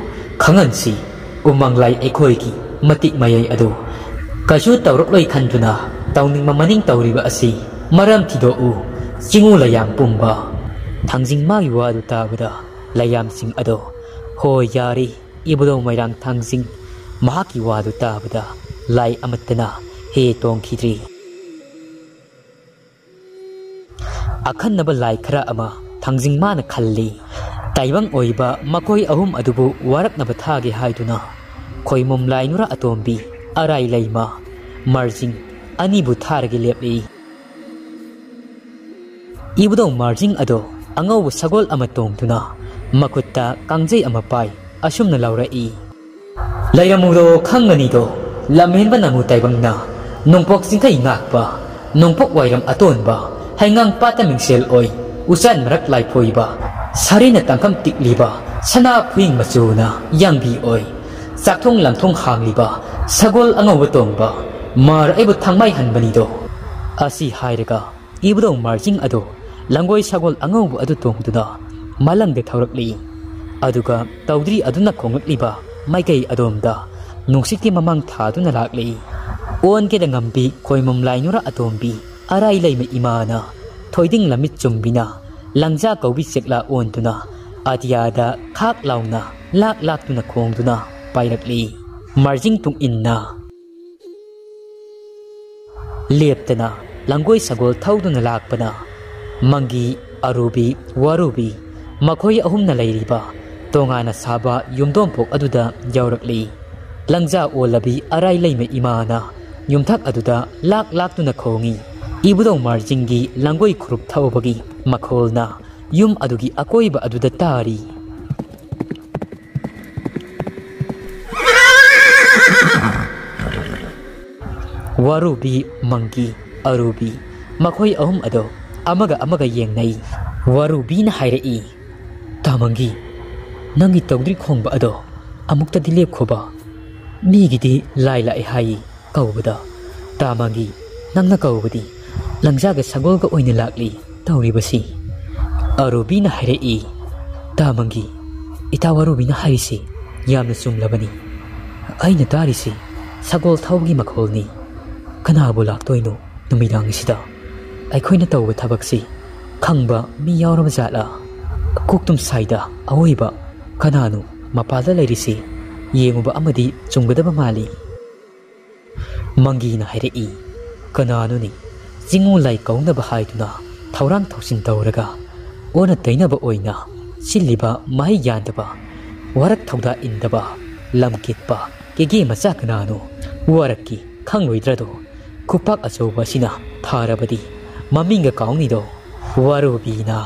ꯈꯪꯍꯟꯁꯤ꯫ ꯎꯃꯪ ꯂꯥꯏ ꯑꯩꯈꯣꯏꯒꯤ ꯃꯇꯤꯛ ꯃꯌꯥꯏ ꯑꯗꯨ ꯀꯩꯁꯨ ꯇꯧꯔꯛꯂꯣꯏ ꯈꯟꯗꯨꯅ ꯇꯧꯅꯤꯡꯕ ꯃꯅꯤꯡ ꯇꯧꯔꯤꯕ ꯑꯁꯤ ꯃꯔꯝ ꯊꯤꯗꯣꯛꯎ꯫ ꯆꯤꯡꯉꯨ ꯂꯩꯌꯥꯝ ꯄꯨꯝꯕ꯫ ꯊꯥꯡꯖꯤꯡ ꯃꯥꯒꯤ ꯋꯥꯗꯨ ꯇꯥꯕꯗ ꯂꯩꯌꯥꯝꯁꯤꯡ ꯑꯗꯣ, "ꯍꯣꯏ, ꯌꯥꯔꯦ, ꯏꯕꯨꯙꯧ ꯃꯣꯏꯔꯥꯡ ꯊꯥꯡꯖꯤꯡ"꯫ ꯃꯍꯥꯛꯀꯤ ꯋꯥꯗꯨ ꯇꯥꯕꯗ ꯂꯥꯏ ꯑꯃꯠꯇꯅ ꯍꯦ ꯇꯣꯡꯈꯤꯗ꯭ꯔꯤ꯫ ꯑꯈꯟꯅꯕ ꯂꯥꯏ ꯈꯔ ꯑꯃ ꯊꯥꯡꯖꯤꯡ ꯃꯥꯅ ꯈꯜꯂꯤ꯫ ꯇꯥꯏꯕꯪ ꯑꯣꯏꯕ ꯃꯈꯣꯏ ꯑꯍꯨꯝ ꯑꯗꯨꯕꯨ ꯋꯥꯔꯛꯅꯕ ꯊꯥꯒꯦ ꯍꯥꯏꯗꯨꯅ ꯈꯣꯏꯃꯨꯝ ꯂꯥꯏ ꯅꯨꯔꯥ ꯑꯇꯣꯝꯕꯤ, ꯑꯔꯥꯏ ꯂꯩꯃ, ꯃꯥꯔꯖꯤꯡ ꯑꯅꯤꯕꯨ ꯊꯥꯔꯒ ꯂꯦꯞꯂꯤ꯫ ꯏꯕꯨꯙꯧ ꯃꯥꯔꯖꯤꯡ ꯑꯗꯣ ꯑꯉꯧꯕ ꯁꯒꯣꯜ ꯑꯃ ꯇꯣꯡꯗꯨꯅ ꯃꯈꯨꯠꯇ ꯀꯥꯡꯖꯩ ꯑꯃ ꯄꯥꯏ ꯑꯁꯨꯝꯅ ꯂꯥꯎꯔꯛꯏ꯫ "ꯂꯩꯔꯝꯃꯨꯗꯣ ꯈꯪꯒꯅꯤꯗꯣ, ꯂꯝꯍꯦꯟꯕ ꯅꯃꯨ ꯇꯥꯏꯕꯪꯅ ꯅꯣꯡꯄꯣꯛ ꯆꯤꯡꯈꯩ ꯉꯥꯛꯄ, ꯅꯣꯡꯄꯣꯛ ꯋꯥꯏꯔꯝ ꯑꯇꯣꯟꯕ, ꯍꯩꯉꯥꯡ ꯄꯥꯠꯇ ꯃꯤꯡꯁꯦꯜ ꯑꯣꯏ, ꯎꯆꯥꯟ ꯃꯔꯛ ꯂꯥꯏꯐꯣꯏꯕ, ꯁꯥꯔꯦꯅ ꯇꯥꯡꯈꯝ ꯇꯤꯛꯂꯤꯕ, ꯁꯅꯥ ꯐꯨꯏꯡ ꯃꯆꯨꯅ ꯌꯥꯡꯕꯤ ꯑꯣꯏ, ꯆꯥꯛꯊꯣꯡ ꯂꯥꯡꯊꯣꯡ ꯍꯥꯡꯂꯤꯕ, ꯁꯒꯣꯜ ꯑꯉꯧꯕ ꯇꯣꯡꯕ, ꯃꯥꯔ ꯑꯩꯕꯨ ꯊꯥꯡꯃꯥꯏ ꯍꯟꯕꯅꯤꯗꯣ"꯫ ꯑꯁꯤ ꯍꯥꯏꯔꯒ ꯏꯕꯨꯙꯧ ꯃꯥꯔꯖꯤꯡ ꯑꯗꯨ ꯂꯪꯒꯣꯏ ꯁꯒꯣꯜ ꯑꯉꯧꯕ ꯑꯗꯨ ꯇꯣꯡꯗꯨꯅ ꯃꯂꯪꯗ ꯊꯧꯔꯛꯂꯤ꯫ ꯑꯗꯨꯒ ꯇꯧꯗ꯭ꯔꯤ ꯑꯗꯨꯅ ꯈꯣꯡꯂꯛꯂꯤꯕ ꯃꯥꯏꯀꯩ ꯑꯗꯣꯝꯗ ꯅꯨꯡꯁꯤꯠꯀꯤ ꯃꯃꯥꯡ ꯊꯥꯗꯨꯅ ꯂꯥꯛꯂꯤ꯫ ꯑꯣꯟꯒꯦꯗ ꯉꯝꯕꯤ ꯈꯣꯏꯃꯨꯝ ꯂꯥꯏ ꯅꯨꯔꯥ ꯑꯇꯣꯝꯕꯤ ꯑꯔꯥꯏ ꯂꯩꯃ ꯏꯃꯥꯅ ꯊꯣꯏꯗꯤꯡ ꯂꯝꯃꯤꯠ ꯆꯨꯝꯕꯤꯅ ꯂꯪꯖꯥ ꯀꯧꯕꯤ ꯆꯦꯛꯂꯥ ꯑꯣꯟꯗꯨꯅ ꯑꯇꯤꯌꯥꯗ ꯈꯥꯛ ꯂꯥꯎꯅ ꯂꯥꯛ ꯂꯥꯛꯇꯨꯅ ꯈꯣꯡꯗꯨꯅ ꯄꯥꯏꯔꯛꯂꯤ꯫ ꯃꯥꯔꯖꯤꯡ ꯇꯨꯡ ꯏꯟꯅ ꯂꯦꯞꯇꯅ ꯂꯪꯒꯣꯏ ꯁꯒꯣꯜ ꯊꯧꯗꯨꯅ ꯂꯥꯛꯄꯅ ꯃꯪꯒꯤ, ꯑꯔꯨꯕꯤ, ꯋꯥꯔꯨꯕꯤ ꯃꯈꯣꯏ ꯑꯍꯨꯝꯅ ꯂꯩꯔꯤꯕ ꯇꯣꯉꯥꯟꯅ ꯁꯥꯕ ꯌꯨꯝꯗꯣꯡꯄꯣꯛ ꯑꯗꯨꯗ ꯌꯧꯔꯛꯂꯤ꯫ ꯂꯪꯖꯥ ꯑꯣꯜꯂꯕꯤ ꯑꯔꯥꯏ ꯂꯩꯃ ꯏꯃꯥꯅ ꯌꯨꯝꯊꯛ ꯑꯗꯨꯗ ꯂꯥꯛ ꯂꯥꯛꯇꯨꯅ ꯈꯣꯡꯏ꯫ ꯏꯕꯨꯙꯧ ꯃꯥꯔꯖꯤꯡꯒꯤ ꯂꯪꯒꯣꯏ ꯈꯨꯔꯨꯞ ꯊꯧꯕꯒꯤ ꯃꯈꯣꯜꯅ ꯌꯨꯝ ꯑꯗꯨꯒꯤ ꯑꯀꯣꯏꯕ ꯑꯗꯨꯗ ꯇꯥꯔꯤ꯫ ꯋꯥꯔꯨꯕꯤ, ꯃꯪꯒꯤ, ꯑꯔꯨꯕꯤ ꯃꯈꯣꯏ ꯑꯍꯨꯝ ꯑꯗꯣ ꯑꯃꯒ ꯑꯃꯒ ꯌꯦꯡꯅꯩ꯫ ꯋꯥꯔꯨꯕꯤꯅ ꯍꯥꯏꯔꯛꯏ, "ꯇꯥ ꯃꯪꯒꯤ, ꯅꯪꯒꯤ ꯇꯧꯗ꯭ꯔꯤ ꯈꯣꯡꯕ ꯑꯗꯣ ꯑꯃꯨꯛꯇꯗꯤ ꯂꯦꯞꯈꯣꯕ꯫ ꯃꯤꯒꯤꯗꯤ ꯂꯥꯏ ꯂꯥꯛꯑꯦ ꯍꯥꯏ ꯀꯧꯕꯗ, ꯇꯥ ꯃꯪꯒꯤ, ꯅꯪꯅ ꯀꯧꯕꯗꯤ ꯂꯪꯖꯥꯒ ꯁꯒꯣꯜꯒ ꯑꯣꯏꯅ ꯂꯥꯛꯂꯤ ꯇꯧꯔꯤꯕꯁꯤ꯫" ꯑꯔꯨꯕꯤꯅ ꯍꯥꯏꯔꯛꯏ, "ꯇꯥ ꯃꯪꯒꯤ, ꯏꯇꯥ ꯋꯥꯔꯨꯕꯤꯅ ꯍꯥꯏꯔꯤꯁꯤ ꯌꯥꯝꯅ ꯆꯨꯝꯂꯕꯅꯤ꯫ ꯑꯩꯅ ꯇꯥꯔꯤꯁꯤ ꯁꯒꯣꯜ ꯊꯧꯕꯒꯤ ꯃꯈꯣꯜꯅꯤ꯫ ꯀꯅꯥꯕꯨ ꯂꯥꯛꯇꯣꯏꯅꯣ ꯅꯨꯃꯤꯗꯥꯡ ꯑꯁꯤꯗ? ꯑꯩꯈꯣꯏꯅ ꯇꯧꯕ ꯊꯕꯛꯁꯤ ꯈꯪꯕ ꯃꯤ ꯌꯥꯎꯔꯕ ꯖꯥꯠꯂꯥ? ꯀꯣꯛꯇꯨꯝ ꯁꯥꯏꯗ ꯑꯋꯣꯏꯕ ꯀꯅꯥꯅꯣ ꯃꯄꯥꯜꯗ ꯂꯩꯔꯤꯁꯤ? ꯌꯦꯡꯉꯨꯕ ꯑꯃꯗꯤ ꯆꯨꯝꯒꯗꯕ ꯃꯥꯜꯂꯤ꯫" ꯃꯪꯒꯤꯅ ꯍꯥꯏꯔꯛꯏ, "ꯀꯅꯥꯅꯣꯅꯤ? ꯆꯤꯡꯉꯨ ꯂꯥꯏ ꯀꯧꯅꯕ ꯍꯥꯏꯗꯨꯅ ꯊꯧꯔꯥꯡ ꯊꯧꯁꯤꯟ ꯇꯧꯔꯒ ꯑꯣꯟꯅ ꯇꯩꯅꯕ ꯑꯣꯏꯅ ꯁꯤꯜꯂꯤꯕ ꯃꯍꯩ ꯌꯥꯟꯗꯕ, ꯋꯥꯔꯛ ꯊꯧꯗꯥ ꯏꯟꯗꯕ, ꯂꯝ ꯀꯦꯠꯄ ꯀꯦꯒꯦ ꯃꯆꯥ ꯀꯅꯥꯅꯣ? ꯋꯥꯔꯛꯀꯤ ꯈꯪꯂꯣꯏꯗ꯭ꯔꯗꯣ? ꯈꯨꯄꯥꯛ ꯑꯆꯧꯕ ꯑꯁꯤꯅ ꯊꯥꯔꯕꯗꯤ ꯃꯃꯤꯡꯒ ꯀꯥꯎꯅꯤꯗꯣ꯫" ꯋꯥꯔꯨꯕꯤꯅ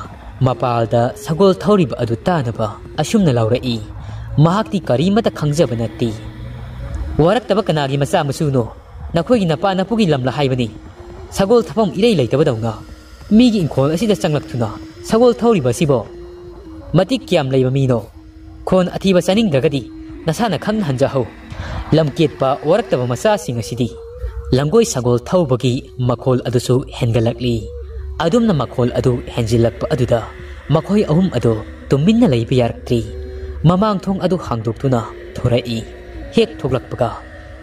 ꯃꯄꯥꯜꯗ ꯁꯒꯣꯜ ꯊꯧꯔꯤꯕ ꯑꯗꯨ ꯇꯥꯅꯕ ꯑꯁꯨꯝꯅ ꯂꯥꯎꯔꯛꯏ, "ꯃꯍꯥꯛꯇꯤ ꯀꯔꯤꯃꯠꯇ ꯈꯪꯖꯕ ꯅꯠꯇꯦ꯫ ꯋꯥꯔꯛꯇꯕ ꯀꯅꯥꯒꯤ ꯃꯆꯥ ꯃꯁꯨꯅꯣ? ꯅꯈꯣꯏꯒꯤ ꯅꯄꯥ ꯅꯄꯨꯒꯤ ꯂꯝꯂ ꯍꯥꯏꯕꯅꯤ꯫ ꯁꯒꯣꯜ ꯊꯐꯝ ꯏꯔꯩ ꯂꯩꯇꯕꯗꯧꯅ ꯃꯤꯒꯤ ꯏꯪꯈꯣꯜ ꯑꯁꯤꯗ ꯆꯪꯂꯛꯇꯨꯅ ꯁꯒꯣꯜ ꯊꯧꯔꯤꯕ ꯑꯁꯤꯕꯣ? ꯃꯇꯤꯛ ꯀꯌꯥꯝ ꯂꯩꯕ ꯃꯤꯅꯣ? ꯈꯣꯟ ꯑꯊꯤꯕ ꯆꯥꯅꯤꯡꯗ꯭ꯔꯒꯗꯤ ꯅꯁꯥꯅ ꯈꯪꯅ ꯍꯟꯖꯍꯧ꯫" ꯂꯝꯀꯦꯠꯄ ꯋꯥꯔꯛꯇꯕ ꯃꯆꯥꯁꯤꯡ ꯑꯁꯤꯗꯤ ꯂꯪꯒꯣꯏ ꯁꯒꯣꯜ ꯊꯧꯕꯒꯤ ꯃꯈꯣꯜ ꯑꯗꯨꯁꯨ ꯍꯦꯟꯒꯠꯂꯛꯂꯤ꯫ ꯑꯗꯨꯝꯅ ꯃꯈꯣꯜ ꯑꯗꯨ ꯍꯦꯟꯖꯤꯜꯂꯛꯄ ꯑꯗꯨꯗ ꯃꯈꯣꯏ ꯑꯍꯨꯝ ꯑꯗꯨ ꯇꯨꯃꯤꯟꯅ ꯂꯩꯕ ꯌꯥꯔꯛꯇ꯭ꯔꯤ꯫ ꯃꯃꯥꯡ ꯊꯣꯡ ꯑꯗꯨ ꯍꯥꯡꯗꯣꯛꯇꯨꯅ ꯊꯣꯔꯛꯏ꯫ ꯍꯦꯛ ꯊꯣꯛꯂꯛꯄꯒ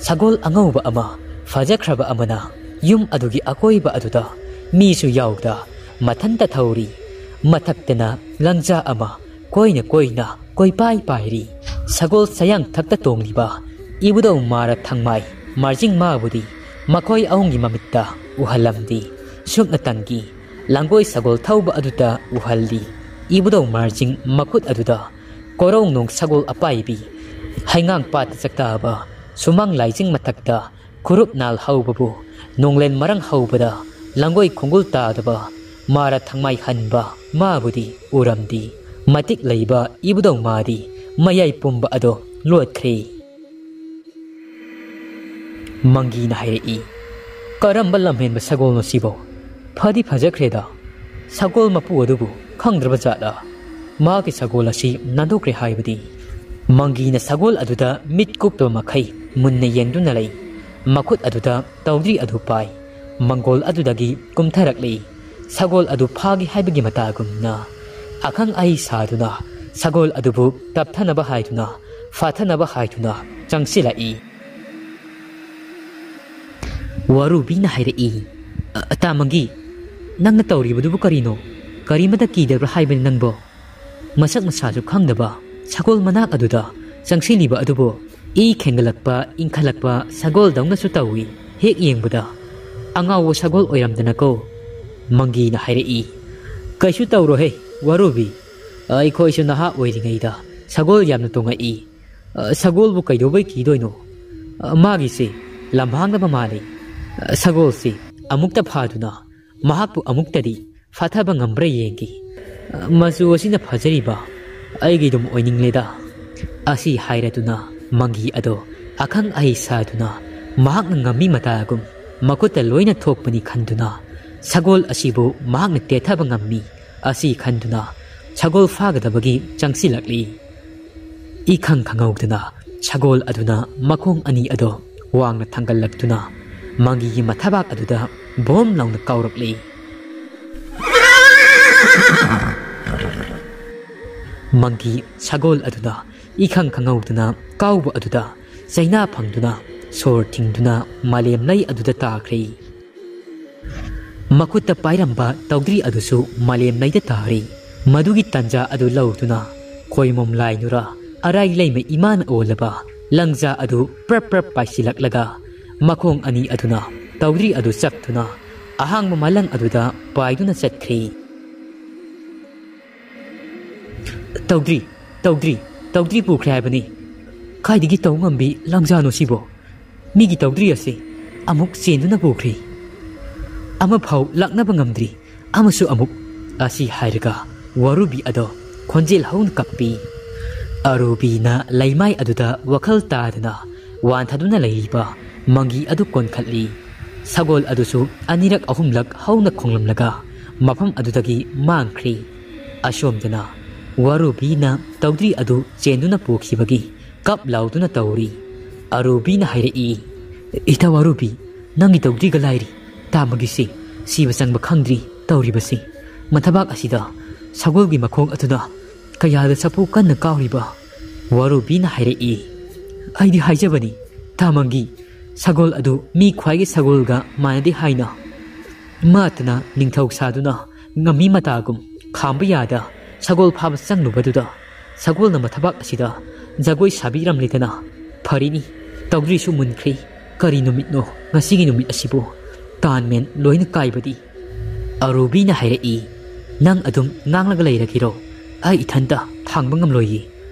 ꯁꯒꯣꯜ ꯑꯉꯧꯕ ꯑꯃ, ꯐꯖꯈ꯭ꯔꯕ ꯑꯃꯅ ꯌꯨꯝ ꯑꯗꯨꯒꯤ ꯑꯀꯣꯏꯕ ꯑꯗꯨꯗ ꯃꯤꯁꯨ ꯌꯥꯎꯗ ꯃꯊꯟꯇ ꯊꯧꯔꯤ꯫ ꯃꯊꯛꯇꯅ ꯂꯪꯖꯥ ꯑꯃ ꯀꯣꯏꯅ ꯀꯣꯏꯅ ꯀꯣꯏꯄꯥꯏ ꯄꯥꯏꯔꯤ꯫ ꯁꯒꯣꯜ ꯁꯌꯥꯡꯊꯛꯇ ꯇꯣꯡꯂꯤꯕ ꯏꯕꯨꯙꯧ ꯃꯥꯔ ꯊꯪꯃꯥꯏ ꯃꯥꯔꯖꯤꯡ ꯃꯥꯕꯨꯗꯤ ꯃꯈꯣꯏ ꯑꯍꯨꯝꯒꯤ ꯃꯃꯤꯠꯇ ꯎꯍꯜꯂꯝꯗꯦ꯫ ꯁꯨꯞꯅꯇꯪꯒꯤ ꯂꯥꯡꯒꯣꯏ ꯁꯒꯣꯜ ꯊꯧꯕ ꯑꯗꯨꯗ ꯎꯍꯜꯂꯤ꯫ ꯏꯕꯨꯙꯧ ꯃꯥꯔꯖꯤꯡ ꯃꯈꯨꯠ ꯑꯗꯨꯗ ꯀꯣꯔꯧꯅꯣꯡ ꯁꯒꯣꯜ ꯑꯄꯥꯏꯕꯤ, ꯍꯩꯉꯥꯡ ꯄꯥꯠꯇ ꯆꯥꯛꯇꯥꯕ ꯁꯨꯃꯥꯡ ꯂꯥꯏꯖꯤꯡ ꯃꯊꯛꯇ ꯈꯨꯔꯨꯞ ꯅꯥꯜ ꯍꯧꯕꯕꯨ, ꯅꯣꯡꯂꯦꯟ ꯃꯔꯪ ꯍꯧꯕꯗ ꯂꯥꯡꯒꯣꯏ ꯈꯣꯡꯒꯨꯜ ꯇꯥꯗꯕ ꯃꯥꯔ ꯊꯪꯃꯥꯏ ꯍꯟꯕ ꯃꯥꯕꯨꯗꯤ ꯎꯔꯝꯗꯦ꯫ ꯃꯇꯤꯛ ꯂꯩꯕ ꯏꯕꯨꯙꯧ ꯃꯥꯗꯤ ꯃꯌꯥꯏ ꯄꯨꯝꯕ ꯑꯗꯣ ꯂꯣꯠꯈ꯭ꯔꯦ꯫ ꯃꯪꯒꯤꯅ ꯍꯥꯏꯔꯛꯏ, "ꯀꯔꯝꯕ ꯂꯝꯍꯦꯟꯕ ꯁꯒꯣꯜꯅꯣ ꯁꯤꯕꯣ? ꯐꯗꯤ ꯐꯖꯈ꯭ꯔꯦꯗ, ꯁꯒꯣꯜ ꯃꯄꯨ ꯑꯗꯨꯕꯨ ꯈꯪꯗ꯭ꯔꯕ ꯖꯥꯠꯂ? ꯃꯍꯥꯛꯀꯤ ꯁꯒꯣꯜ ꯑꯁꯤ ꯅꯥꯟꯊꯣꯛꯈ꯭ꯔꯦ ꯍꯥꯏꯕꯗꯤ?" ꯃꯪꯒꯤꯅ ꯁꯒꯣꯜ ꯑꯗꯨꯗ ꯃꯤꯠ ꯀꯨꯞꯇꯕ ꯃꯈꯩ ꯃꯨꯟꯅ ꯌꯦꯡꯗꯨꯅ ꯂꯩ꯫ ꯃꯈꯨꯠ ꯑꯗꯨꯗ ꯇꯧꯗ꯭ꯔꯤ ꯑꯗꯨ ꯄꯥꯏ꯫ ꯃꯪꯒꯣꯜ ꯑꯗꯨꯗꯒꯤ ꯀꯨꯝꯊꯔꯛꯂꯤ꯫ ꯁꯒꯣꯜ ꯑꯗꯨ ꯐꯥꯒꯦ ꯍꯥꯏꯕꯒꯤ ꯃꯇꯥꯒꯨꯝꯅ ꯑꯈꯪ ꯑꯍꯩ ꯁꯥꯗꯨꯅ ꯁꯒꯣꯜ ꯑꯗꯨꯕꯨ ꯇꯞꯊꯅꯕ ꯍꯥꯏꯗꯨꯅ, ꯐꯥꯊꯅꯕ ꯍꯥꯏꯗꯨꯅ ꯆꯪꯁꯤꯜꯂꯛꯏ꯫ ꯋꯥꯔꯨꯕꯤꯅ ꯍꯥꯏꯔꯛꯏ, "ꯑ, ꯇꯥ ꯃꯪꯒꯤ, ꯅꯪꯅ ꯇꯧꯔꯤꯕꯗꯨꯕꯨ ꯀꯔꯤꯅꯣ? ꯀꯔꯤꯃꯇ ꯀꯤꯗꯕ꯭ꯔꯥ ꯍꯥꯏꯕꯅꯤ ꯅꯪꯕꯣ?" ꯃꯁꯛ ꯃꯁꯥꯁꯨ ꯈꯪꯗꯕ ꯁꯒꯣꯜ ꯃꯅꯥꯛ ꯑꯗꯨꯗ ꯆꯪꯁꯤꯜꯂꯤꯕ ꯑꯗꯨꯕꯨ ꯏ ꯈꯦꯡꯒꯠꯂꯛꯄ, ꯏꯪꯈꯠꯂꯛꯄ ꯁꯒꯣꯜꯗꯧꯅꯁꯨ ꯇꯧꯏ꯫ ꯍꯦꯛ ꯌꯦꯡꯕꯗ ꯑꯉꯥꯎꯕ ꯁꯒꯣꯜ ꯑꯣꯏꯔꯝꯗꯅꯀꯣ꯫ ꯃꯪꯒꯤꯅ ꯍꯥꯏꯔꯛꯏ, "ꯀꯩꯁꯨ ꯇꯧꯔꯣꯍꯦ ꯋꯥꯔꯨꯕꯤ, ꯑꯩꯈꯣꯏꯁꯨ ꯅꯍꯥ ꯑꯣꯏꯔꯤꯉꯩꯗ ꯁꯒꯣꯜ ꯌꯥꯝꯅ ꯇꯣꯡꯉꯛꯏ꯫ ꯑ, ꯁꯒꯣꯜꯕꯨ ꯀꯩꯗꯧꯕꯩ ꯀꯤꯗꯣꯏꯅꯣ? ꯑ, ꯃꯥꯒꯤꯁꯦ ꯂꯝꯍꯥꯡꯗꯕ ꯃꯥꯜꯂꯤ꯫ ꯑ, ꯁꯒꯣꯜꯁꯤ ꯑꯃꯨꯛꯇ ꯐꯥꯗꯨꯅ ꯃꯍꯥꯛꯄꯨ ꯑꯃꯨꯛꯇꯗꯤ ꯐꯥꯊꯕ ꯉꯝꯕ꯭ꯔꯥ ꯌꯦꯡꯒꯦ꯫ ꯑ, ꯃꯆꯨ ꯑꯁꯤꯅ ꯐꯖꯔꯤꯕ ꯑꯩꯒꯤꯗꯨꯝ ꯑꯣꯏꯅꯤꯡꯂꯦꯗ"꯫ ꯑꯁꯤ ꯍꯥꯏꯔꯗꯨꯅ ꯃꯪꯒꯤ ꯑꯗꯣ ꯑꯈꯪ ꯑꯍꯩ ꯁꯥꯗꯨꯅ ꯃꯍꯥꯛꯅ ꯉꯝꯃꯤ ꯃꯇꯥꯒꯨꯝ ꯃꯈꯨꯠꯇ ꯂꯣꯏꯅ ꯊꯣꯛꯄꯅꯤ ꯈꯟꯗꯨꯅ ꯁꯒꯣꯜ ꯑꯁꯤꯕꯨ ꯃꯍꯥꯛꯅ ꯇꯦꯊꯕ ꯉꯝꯃꯤ꯫ ꯑꯁꯤ ꯈꯟꯗꯨꯅ ꯁꯒꯣꯜ ꯐꯥꯒꯗꯕꯒꯤ ꯆꯪꯁꯤꯜꯂꯛꯂꯤ꯫ ꯏꯈꯪ ꯈꯪꯍꯧꯗꯅ ꯁꯒꯣꯜ ꯑꯗꯨꯅ ꯃꯈꯣꯡ ꯑꯅꯤ ꯑꯗꯣ ꯋꯥꯡꯅ ꯊꯥꯡꯒꯠꯂꯛꯇꯨꯅ ꯃꯪꯒꯤꯒꯤ ꯃꯊꯕꯥꯛ ꯑꯗꯨꯗ ꯚꯣꯝ ꯂꯥꯎꯅ ꯀꯥꯎꯔꯛꯂꯤ꯫ ꯃꯪꯒꯤ ꯁꯒꯣꯜ ꯑꯗꯨꯅ ꯏꯈꯪ ꯈꯪꯍꯧꯗꯅ ꯀꯥꯎꯕ ꯑꯗꯨꯗ ꯆꯩꯅꯥ ꯐꯪꯗꯨꯅ ꯁꯣꯔ ꯊꯤꯡꯗꯨꯅ ꯃꯥꯂꯦꯝ ꯂꯩ ꯑꯗꯨꯗ ꯇꯥꯈ꯭ꯔꯦ꯫ ꯃꯈꯨꯠꯇ ꯄꯥꯏꯔꯝꯕ ꯇꯧꯗ꯭ꯔꯤ ꯑꯗꯨꯁꯨ ꯃꯥꯂꯦꯝ ꯂꯩꯗ ꯇꯥꯔꯤ꯫ ꯃꯗꯨꯒꯤ ꯇꯟꯖꯥ ꯑꯗꯨ ꯂꯧꯗꯨꯅ ꯈꯣꯏꯃꯣꯝ ꯂꯥꯏꯅꯨꯔ ꯑꯔꯥꯏ ꯂꯩꯃ ꯏꯃꯥꯅ ꯑꯣꯜꯂꯕ ꯂꯪꯖꯥ ꯑꯗꯨ ꯄ꯭ꯔꯞ ꯄ꯭ꯔꯞ ꯄꯥꯏꯁꯤꯜꯂꯛꯂꯒ ꯃꯈꯣꯡ ꯑꯅꯤ ꯑꯗꯨꯅ ꯇꯧꯗ꯭ꯔꯤ ꯑꯗꯨ ꯆꯞꯇꯨꯅ ꯑꯍꯥꯡꯕ ꯃꯥꯂꯪ ꯑꯗꯨꯗ ꯄꯥꯏꯗꯨꯅ ꯆꯠꯈ꯭ꯔꯤ꯫ "ꯇꯧꯗ꯭ꯔꯤ, ꯇꯧꯗ꯭ꯔꯤ, ꯇꯧꯗ꯭ꯔꯤ ꯄꯨꯈ꯭ꯔꯦ ꯍꯥꯏꯕꯅꯤ꯫ ꯀꯥꯏꯗꯒꯤ ꯇꯧ ꯉꯝꯕꯤ ꯂꯪꯖꯥꯅꯣ ꯁꯤꯕꯣ? ꯃꯤꯒꯤ ꯇꯧꯗ꯭ꯔꯤ ꯑꯁꯤ ꯑꯃꯨꯛ ꯆꯦꯟꯗꯨꯅ ꯄꯨꯈ꯭ꯔꯤ꯫ ꯑꯃꯐꯥꯎ ꯂꯥꯛꯅꯕ ꯉꯝꯗ꯭ꯔꯤ, ꯑꯃꯁꯨ ꯑꯃꯨꯛ"꯫ ꯑꯁꯤ ꯍꯥꯏꯔꯒ ꯋꯥꯔꯨꯕꯤ ꯑꯗꯣ ꯈꯣꯟꯖꯦꯜ ꯍꯧꯅ ꯀꯞꯄꯤ꯫ ꯑꯔꯨꯕꯤꯅ ꯂꯩꯃꯥꯏ ꯑꯗꯨꯗ ꯋꯥꯈꯜ ꯇꯥꯗꯅ ꯋꯥꯟꯊꯗꯨꯅ ꯂꯩꯔꯤꯕ ꯃꯪꯒꯤ ꯑꯗꯨ ꯀꯣꯟꯈꯠꯂꯤ꯫ ꯁꯒꯣꯜ ꯑꯗꯨꯁꯨ ꯑꯅꯤꯔꯛ ꯑꯍꯨꯝꯂꯛ ꯍꯧꯅ ꯈꯣꯡꯂꯝꯂꯒ ꯃꯐꯝ ꯑꯗꯨꯗꯒꯤ ꯃꯥꯡꯈ꯭ꯔꯤ꯫ ꯑꯁꯣꯝꯗꯅ ꯋꯥꯔꯨꯕꯤꯅ ꯇꯧꯗ꯭ꯔꯤ ꯑꯗꯨ ꯆꯦꯟꯗꯨꯅ ꯄꯨꯈꯤꯕꯒꯤ ꯀꯞ ꯂꯥꯎꯗꯨꯅ ꯇꯧꯔꯤ꯫ ꯑꯔꯨꯕꯤꯅ ꯍꯥꯏꯔꯛꯏ, "ꯏꯇꯥ ꯋꯥꯔꯨꯕꯤ, ꯅꯪꯒꯤ ꯇꯧꯗ꯭ꯔꯤꯒ ꯂꯥꯏꯔꯤ, ꯇꯥꯃꯒꯤꯁꯤ ꯁꯤꯕ ꯆꯪꯕ ꯈꯪꯗ꯭ꯔꯤ ꯇꯧꯔꯤꯕꯁꯤ꯫ ꯃꯊꯕꯥꯛ ꯑꯁꯤꯗ ꯁꯒꯣꯜꯒꯤ ꯃꯈꯣꯡ ꯑꯗꯨꯅ ꯀꯌꯥꯗ ꯆꯐꯨ ꯀꯟꯅ ꯀꯥꯎꯔꯤꯕ?" ꯋꯥꯔꯨꯕꯤꯅ ꯍꯥꯏꯔꯛꯏ, "ꯑꯩꯗꯤ ꯍꯥꯏꯖꯕꯅꯤ, ꯇꯥꯃꯪꯒꯤ ꯁꯒꯣꯜ ꯑꯗꯨ ꯃꯤ ꯈ꯭ꯋꯥꯏꯒꯤ ꯁꯒꯣꯜꯒ ꯃꯥꯟꯅꯗꯦ ꯍꯥꯏꯅ꯫ ꯃꯥꯇꯅ ꯅꯤꯡꯊꯧ ꯁꯥꯗꯨꯅ ꯉꯝꯃꯤ ꯃꯇꯥꯒꯨꯝ ꯈꯥꯝꯕ ꯌꯥꯗ ꯁꯒꯣꯜ ꯐꯥꯕ ꯆꯪꯂꯨꯕꯗꯨꯗ ꯁꯒꯣꯜꯅ ꯃꯊꯕꯥꯛ ꯑꯁꯤꯗ ꯖꯒꯣꯏ ꯁꯥꯕꯤꯔꯝꯂꯦꯗꯅ꯫ ꯐꯔꯤꯅꯤ, ꯇꯧꯗ꯭ꯔꯤꯁꯨ ꯃꯨꯟꯈ꯭ꯔꯤ꯫ ꯀꯔꯤ ꯅꯨꯃꯤꯠꯅꯣ ꯉꯁꯤꯒꯤ ꯅꯨꯃꯤꯠ ꯑꯁꯤꯕꯨ? ꯇꯥꯟꯃꯦꯟ ꯂꯣꯏꯅ ꯀꯥꯏꯕꯗꯤ?" ꯑꯔꯨꯕꯤꯅ ꯍꯥꯏꯔꯛꯏ, "ꯅꯪ ꯑꯗꯨꯝ ꯉꯥꯡꯂꯒ ꯂꯩꯔꯒꯤꯔꯣ? ꯑꯩ ꯏꯊꯟꯇ ꯊꯥꯡꯕ ꯉꯝꯂꯣꯏꯌꯦ꯫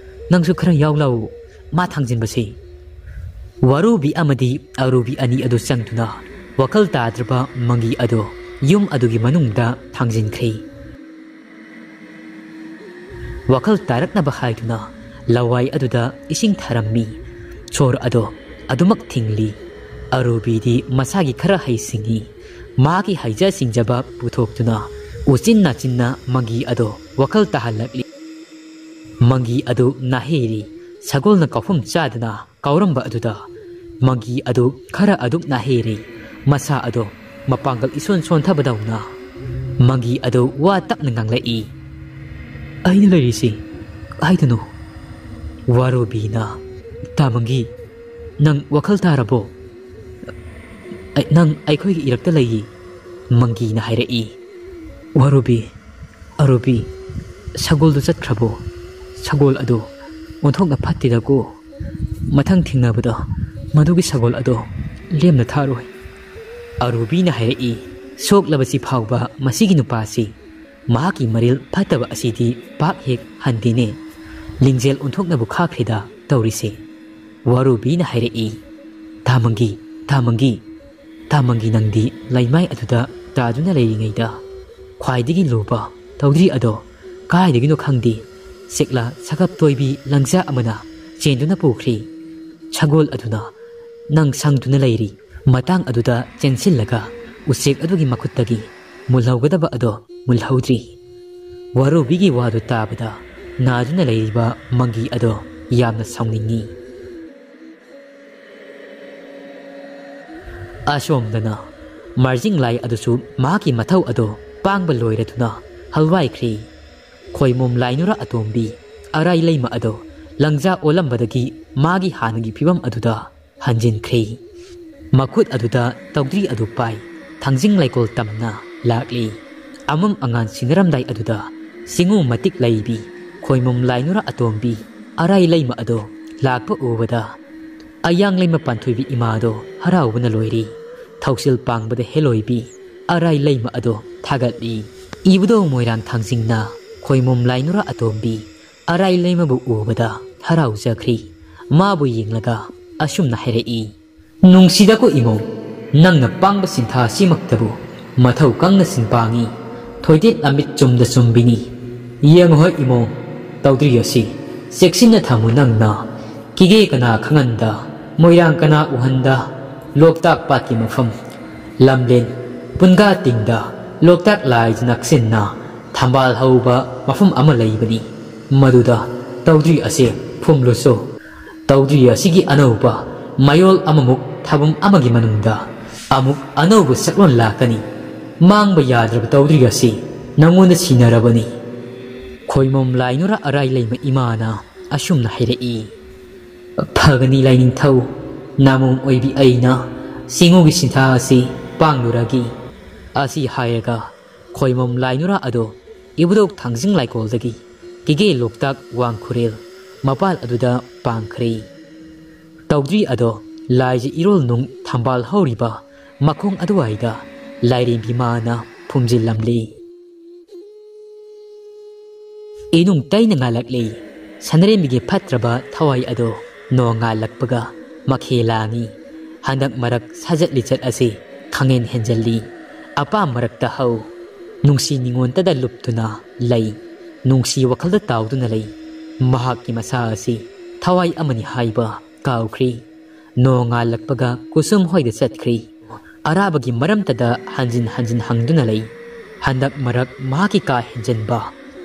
ꯅꯪꯁꯨ ꯈꯔ ꯌꯥꯎ ꯂꯥꯛꯎ ꯃꯥ ꯊꯥꯡꯖꯤꯟꯕꯁꯦ꯫" ꯋꯥꯔꯨꯕꯤ ꯑꯃꯗꯤ ꯑꯔꯨꯕꯤ ꯑꯅꯤ ꯑꯗꯨ ꯆꯪꯗꯨꯅ ꯋꯥꯈꯜ ꯇꯥꯗ꯭ꯔꯕ ꯃꯪꯒꯤ ꯑꯗꯨ ꯌꯨꯝ ꯑꯗꯨꯒꯤ ꯃꯅꯨꯡꯗ ꯊꯥꯡꯖꯤꯟꯈ꯭ꯔꯦ꯫ ꯋꯥꯈꯜ ꯇꯥꯔꯛꯅꯕ ꯍꯥꯏꯗꯨꯅ ꯂꯋꯥꯏ ꯑꯗꯨꯗ ꯏꯁꯤꯡ ꯊꯥꯔꯝꯃꯤ꯫ ꯁꯣꯔ ꯑꯗꯣ ꯑꯗꯨꯃꯛ ꯊꯤꯡꯂꯤ꯫ ꯑꯔꯨꯕꯤꯗꯤ ꯃꯁꯥꯒꯤ ꯈꯔ ꯍꯩꯁꯤꯡꯉꯤ꯫ ꯃꯥꯒꯤ ꯍꯩꯖ ꯁꯤꯡꯖꯕ ꯄꯨꯊꯣꯛꯇꯨꯅ ꯎꯆꯤꯟ ꯅꯥꯆꯤꯟꯅ ꯃꯪꯒꯤ ꯑꯗꯣ ꯋꯥꯈꯜ ꯇꯥꯍꯜꯂꯛꯂꯤ꯫ ꯃꯪꯒꯤ ꯑꯗꯨ ꯅꯥꯍꯦꯔꯤ꯫ ꯁꯒꯣꯜꯅ ꯀꯥꯎꯐꯝ ꯆꯥꯗꯅ ꯀꯥꯎꯔꯝꯕ ꯑꯗꯨꯗ ꯃꯪꯒꯤ ꯑꯗꯨ ꯈꯔ ꯑꯗꯨꯝ ꯅꯥꯍꯦꯔꯤ꯫ ꯃꯁꯥ ꯑꯗꯣ ꯃꯄꯥꯡꯒꯜ ꯏꯁꯣꯟ ꯁꯣꯟꯊꯕꯗꯧꯅ ꯃꯪꯒꯤ ꯑꯗꯨ ꯋꯥ ꯇꯞꯅ ꯉꯥꯡꯂꯛꯏ, "ꯑꯩꯅ ꯂꯩꯔꯤꯁꯤ ꯀꯥꯏꯗꯅꯣ?" ꯋꯥꯔꯨꯕꯤꯅ, "ꯇꯥꯃꯪꯒꯤ, ꯅꯪ ꯋꯥꯈꯜ ꯇꯥꯔꯕꯣ? ꯑꯩ-, ꯅꯪ ꯑꯩꯈꯣꯏꯒꯤ ꯏꯔꯛꯇ ꯂꯩꯌꯦ," ꯃꯪꯒꯤꯅ ꯍꯥꯏꯔꯛꯏ꯫ "ꯋꯥꯔꯨꯕꯤ, ꯑꯔꯨꯕꯤ, ꯁꯒꯣꯜꯗꯨ ꯆꯠꯈ꯭ꯔꯕꯣ? ꯁꯒꯣꯜ ꯑꯗꯨ ꯑꯣꯟꯊꯣꯛꯅ ꯐꯠꯇꯦꯗꯀꯣ꯫ ꯃꯊꯪ ꯊꯦꯡꯅꯕꯗ ꯃꯗꯨꯒꯤ ꯁꯒꯣꯜ ꯑꯗꯣ ꯂꯦꯝꯅ ꯊꯥꯔꯣꯏ꯫ ꯑꯔꯨꯕꯤꯅ ꯍꯥꯏꯔꯛꯏ, ꯁꯣꯛꯂꯕꯁꯤ ꯐꯥꯎꯕ ꯃꯁꯤꯒꯤ ꯅꯨꯄꯥꯁꯤ ꯃꯍꯥꯛꯀꯤ ꯃꯔꯤꯜ ꯐꯠꯇꯕ ꯑꯁꯤꯗꯤ ꯄꯥꯛ ꯍꯦꯛ ꯍꯟꯗꯦꯅꯦ꯫ ꯂꯤꯡꯖꯦꯜ ꯑꯣꯟꯊꯣꯛꯅꯕꯨ ꯈꯥꯛꯈ꯭ꯔꯦꯗ ꯇꯧꯔꯤꯁꯦ꯫ ꯋꯥꯔꯨꯕꯤꯅ ꯍꯥꯏꯔꯛꯏ, ꯇꯥꯃꯪꯒꯤ, ꯇꯥꯃꯪꯒꯤ, ꯇꯥꯃꯪꯒꯤ ꯅꯪꯗꯤ ꯂꯩꯃꯥꯏ ꯑꯗꯨꯗ ꯇꯥꯗꯨꯅ ꯂꯩꯔꯤꯉꯩꯗ ꯈ꯭ꯋꯥꯏꯗꯒꯤ ꯂꯨꯕ ꯇꯧꯗ꯭ꯔꯤ ꯑꯗꯣ ꯀꯥꯏꯗꯒꯤꯅꯣ ꯈꯪꯗꯦ, ꯁꯦꯛꯂꯥ ꯁꯥꯒꯞ ꯇꯣꯏꯕꯤ ꯂꯪꯖꯥ ꯑꯃꯅ ꯆꯦꯟꯗꯨꯅ ꯄꯨꯈ꯭ꯔꯦ꯫ ꯁꯒꯣꯜ ꯑꯗꯨꯅ ꯅꯪ ꯁꯪꯗꯨꯅ ꯂꯩꯔꯤ꯫ ꯃꯇꯥꯡ ꯑꯗꯨꯗ ꯆꯦꯟꯁꯤꯜꯂꯒ ꯎꯆꯦꯛ ꯑꯗꯨꯒꯤ ꯃꯈꯨꯠꯇꯒꯤ ꯃꯨꯜꯍꯧꯒꯗꯕ ꯑꯗꯣ ꯃꯨꯜꯍꯧꯗ꯭ꯔꯤ꯫ ꯋꯥꯔꯨꯕꯤꯒꯤ ꯋꯥꯗꯨ ꯇꯥꯕꯗ ꯅꯥꯗꯨꯅ ꯂꯩꯔꯤꯕ ꯃꯪꯒꯤ ꯑꯗꯣ ꯌꯥꯝꯅ ꯁꯥꯎꯅꯤꯡꯉꯤ꯫ ꯑꯁꯣꯝꯗꯅ ꯃꯥꯔꯖꯤꯡ ꯂꯥꯏ ꯑꯗꯨꯁꯨ ꯃꯍꯥꯛꯀꯤ ꯃꯊꯧ ꯑꯗꯣ ꯄꯥꯡꯕ ꯂꯣꯏꯔꯗꯨꯅ ꯍꯜꯋꯥꯏꯈ꯭ꯔꯦ꯫ ꯈꯣꯏꯃꯣꯝ ꯂꯥꯏꯅꯨꯔ ꯑꯇꯣꯝꯕꯤ ꯑꯔꯥꯏ ꯂꯩꯃ ꯑꯗꯣ ꯂꯪꯖꯥ ꯑꯣꯜꯂꯝꯕꯗꯒꯤ ꯃꯥꯒꯤ ꯍꯥꯟꯅꯒꯤ ꯐꯤꯕꯝ ꯑꯗꯨꯗ ꯍꯟꯖꯤꯟꯈ꯭ꯔꯦ꯫ ꯃꯈꯨꯠ ꯑꯗꯨꯗ ꯇꯧꯗ꯭ꯔꯤ ꯑꯗꯨ ꯄꯥꯏ, ꯊꯥꯡꯖꯤꯡ ꯂꯩꯀꯣꯜ ꯇꯝꯅ ꯂꯥꯛꯂꯤ꯫ ꯑꯃꯝ ꯑꯉꯥꯟ ꯁꯤꯟꯅꯔꯝꯗꯥꯏ ꯑꯗꯨꯗ ꯆꯤꯡꯉꯨ ꯃꯇꯤꯛ ꯂꯩꯕꯤ ꯈꯣꯏꯃꯣꯝ ꯂꯥꯏꯅꯨꯔ ꯑꯇꯣꯝꯕꯤ ꯑꯔꯥꯏ ꯂꯩꯃ ꯑꯗꯣ ꯂꯥꯛꯄ ꯎꯕꯗ ꯑꯌꯥꯡ ꯂꯩꯃ ꯄꯥꯟꯊꯣꯏꯕꯤ ꯏꯃꯥꯗꯣ ꯍꯔꯥꯎꯕꯅ ꯂꯣꯏꯔꯤ꯫ ꯊꯧꯁꯤꯜ ꯄꯥꯡꯕꯗ ꯍꯦꯂꯣꯏꯕꯤ ꯑꯔꯥꯏ ꯂꯩꯃ ꯑꯗꯣ ꯊꯥꯒꯠꯂꯤ꯫ ꯏꯕꯨꯙꯧ ꯃꯣꯏꯔꯥꯡ ꯊꯥꯡꯖꯤꯡꯅ ꯈꯣꯏꯃꯣꯝ ꯂꯥꯏꯅꯨꯔ ꯑꯇꯣꯝꯕꯤ ꯑꯔꯥꯏ ꯂꯩꯃꯕꯨ ꯎꯕꯗ ꯍꯔꯥꯎꯖꯈ꯭ꯔꯤ꯫ ꯃꯥꯕꯨ ꯌꯦꯡꯂꯒ ꯑꯁꯨꯝꯅ ꯍꯥꯏꯔꯛꯏ, ꯅꯨꯡꯁꯤꯗꯀꯣ ꯏꯃꯧ, ꯅꯪꯅ ꯄꯥꯡꯕ ꯁꯤꯟꯊꯥ ꯑꯁꯤꯃꯛꯇꯕꯨ ꯃꯊꯧ ꯀꯪꯅ ꯁꯤꯟ ꯄꯥꯡꯉꯤ꯫ ꯊꯣꯏꯗꯦꯠ ꯑꯃꯤꯠ ꯆꯨꯝꯗ ꯆꯨꯝꯕꯤꯅꯤ꯫ ꯌꯦꯡꯉꯨꯍꯣꯏ ꯏꯃꯧ, ꯇꯧꯗ꯭ꯔꯤ ꯑꯁꯤ ꯆꯦꯛꯁꯤꯟꯅ ꯊꯝꯃꯨ ꯅꯪꯅ꯫ ꯀꯤꯒꯦ ꯀꯅꯥ ꯈꯪꯍꯟꯗ, ꯃꯣꯏꯔꯥꯡ ꯀꯅꯥ ꯎꯍꯟꯗ, ꯂꯣꯛꯇꯥꯛ ꯄꯥꯠꯀꯤ ꯃꯐꯝ ꯂꯝꯂꯦꯟ ꯄꯨꯟꯒꯥ ꯇꯤꯡꯗ ꯂꯣꯛꯇꯥꯛ ꯂꯥꯏꯗ ꯅꯛꯁꯤꯟꯅ ꯊꯝꯕꯥꯜ ꯍꯧꯕ ꯃꯐꯝ ꯑꯃ ꯂꯩꯕꯅꯤ꯫ ꯃꯗꯨꯗ ꯇꯧꯗ꯭ꯔꯤ ꯑꯁꯦ ꯐꯨꯝꯂꯨꯁꯨ꯫ ꯇꯧꯗ꯭ꯔꯤ ꯑꯁꯤꯒꯤ ꯑꯅꯧꯕ ꯃꯌꯣꯜ ꯑꯃꯃꯨꯛ ꯊꯥꯕꯨꯝ ꯑꯃꯒꯤ ꯃꯅꯨꯡꯗ ꯑꯃꯨꯛ ꯑꯅꯧꯕ ꯁꯛꯂꯣꯟ ꯂꯥꯛꯀꯅꯤ꯫ ꯃꯥꯡꯕ ꯌꯥꯗ꯭ꯔꯕ ꯇꯧꯗ꯭ꯔꯤ ꯑꯁꯤ ꯅꯪꯉꯣꯟꯗ ꯁꯤꯟꯅꯔꯕꯅꯤ꯫ ꯈꯣꯏꯃꯣꯝ ꯂꯥꯏꯅꯨꯔ ꯑꯔꯥꯏ ꯂꯩꯃ ꯏꯃꯥꯅ ꯑꯁꯨꯝꯅ ꯍꯥꯏꯔꯛꯏ꯫ ꯐꯒꯅꯤ ꯂꯥꯏꯅꯤꯡꯊꯧ, ꯅꯥꯃꯣꯝ ꯑꯣꯏꯕꯤ ꯑꯩꯅ ꯆꯤꯡꯉꯨꯒꯤ ꯁꯤꯟꯊꯥ ꯑꯁꯤ ꯄꯥꯡꯂꯨꯔꯒꯦ꯫ ꯑꯁꯤ ꯍꯥꯏꯔꯒ ꯈꯣꯏꯃꯣꯝ ꯂꯥꯏꯅꯨꯔ ꯑꯗꯣ ꯏꯕꯨꯙꯧ ꯊꯥꯡꯖꯤꯡ ꯂꯥꯏꯀꯣꯜꯗꯒꯤ ꯀꯤꯒꯦ ꯂꯣꯛꯇꯥꯛ ꯋꯥꯡꯈꯨꯔꯦꯜ ꯃꯄꯥꯜ ꯑꯗꯨꯗ ꯄꯥꯡꯈ꯭ꯔꯦ꯫ ꯇꯧꯗ꯭ꯔꯤ ꯑꯗꯣ ꯂꯥꯏꯖ ꯏꯔꯣꯜ ꯅꯨꯡ ꯊꯝꯕꯥꯜ ꯍꯧꯔꯤꯕ ꯃꯈꯣꯡ ꯑꯗꯨꯋꯥꯏꯗ ꯂꯥꯏꯔꯦꯝꯕꯤ ꯃꯥꯅ ꯐꯨꯝꯖꯤꯜꯂꯝꯂꯤ꯫ ꯏꯅꯨꯡ ꯇꯩꯅ ꯉꯥꯜꯂꯛꯂꯤ꯫ ꯁꯅꯔꯦꯝꯕꯤꯒꯤ ꯐꯠꯇ꯭ꯔꯕ ꯊꯋꯥꯏ ꯑꯗꯣ ꯅꯣꯡꯉꯥꯜꯂꯛꯄꯒ ꯃꯈꯦ ꯂꯥꯡꯉꯤ꯫ ꯍꯟꯗꯛ ꯃꯔꯛ ꯁꯥꯖꯠ ꯂꯤꯆꯠ ꯑꯁꯤ ꯈꯪꯍꯦꯟ ꯍꯦꯟꯖꯜꯂꯤ꯫ ꯑꯄꯥꯝ ꯃꯔꯛꯇ ꯍꯧ꯫ ꯅꯨꯡꯁꯤ ꯅꯤꯉꯣꯟꯇꯗ ꯂꯨꯞꯇꯨꯅ ꯂꯩ꯫ ꯅꯨꯡꯁꯤ ꯋꯥꯈꯜꯗ ꯇꯥꯎꯗꯨꯅ ꯂꯩ꯫ ꯃꯍꯥꯛꯀꯤ ꯃꯁꯥ ꯑꯁꯤ ꯊꯋꯥꯏ ꯑꯃꯅꯤ ꯍꯥꯏꯕ ꯀꯥꯎꯈ꯭ꯔꯤ꯫ ꯅꯣꯡꯉꯥꯜꯂꯛꯄꯒ ꯀꯨꯁꯨꯝ ꯍꯣꯏꯗ ꯆꯠꯈ꯭ꯔꯤ꯫ ꯑꯔꯥꯕꯒꯤ ꯃꯔꯝꯇꯗ ꯍꯟꯖꯤꯟ ꯍꯟꯖꯤꯟ ꯍꯪꯗꯨꯅ ꯂꯩ꯫ ꯍꯟꯗꯛ ꯃꯔꯛ ꯃꯍꯥꯛꯀꯤ ꯀꯥ ꯍꯦꯟꯖꯟꯕ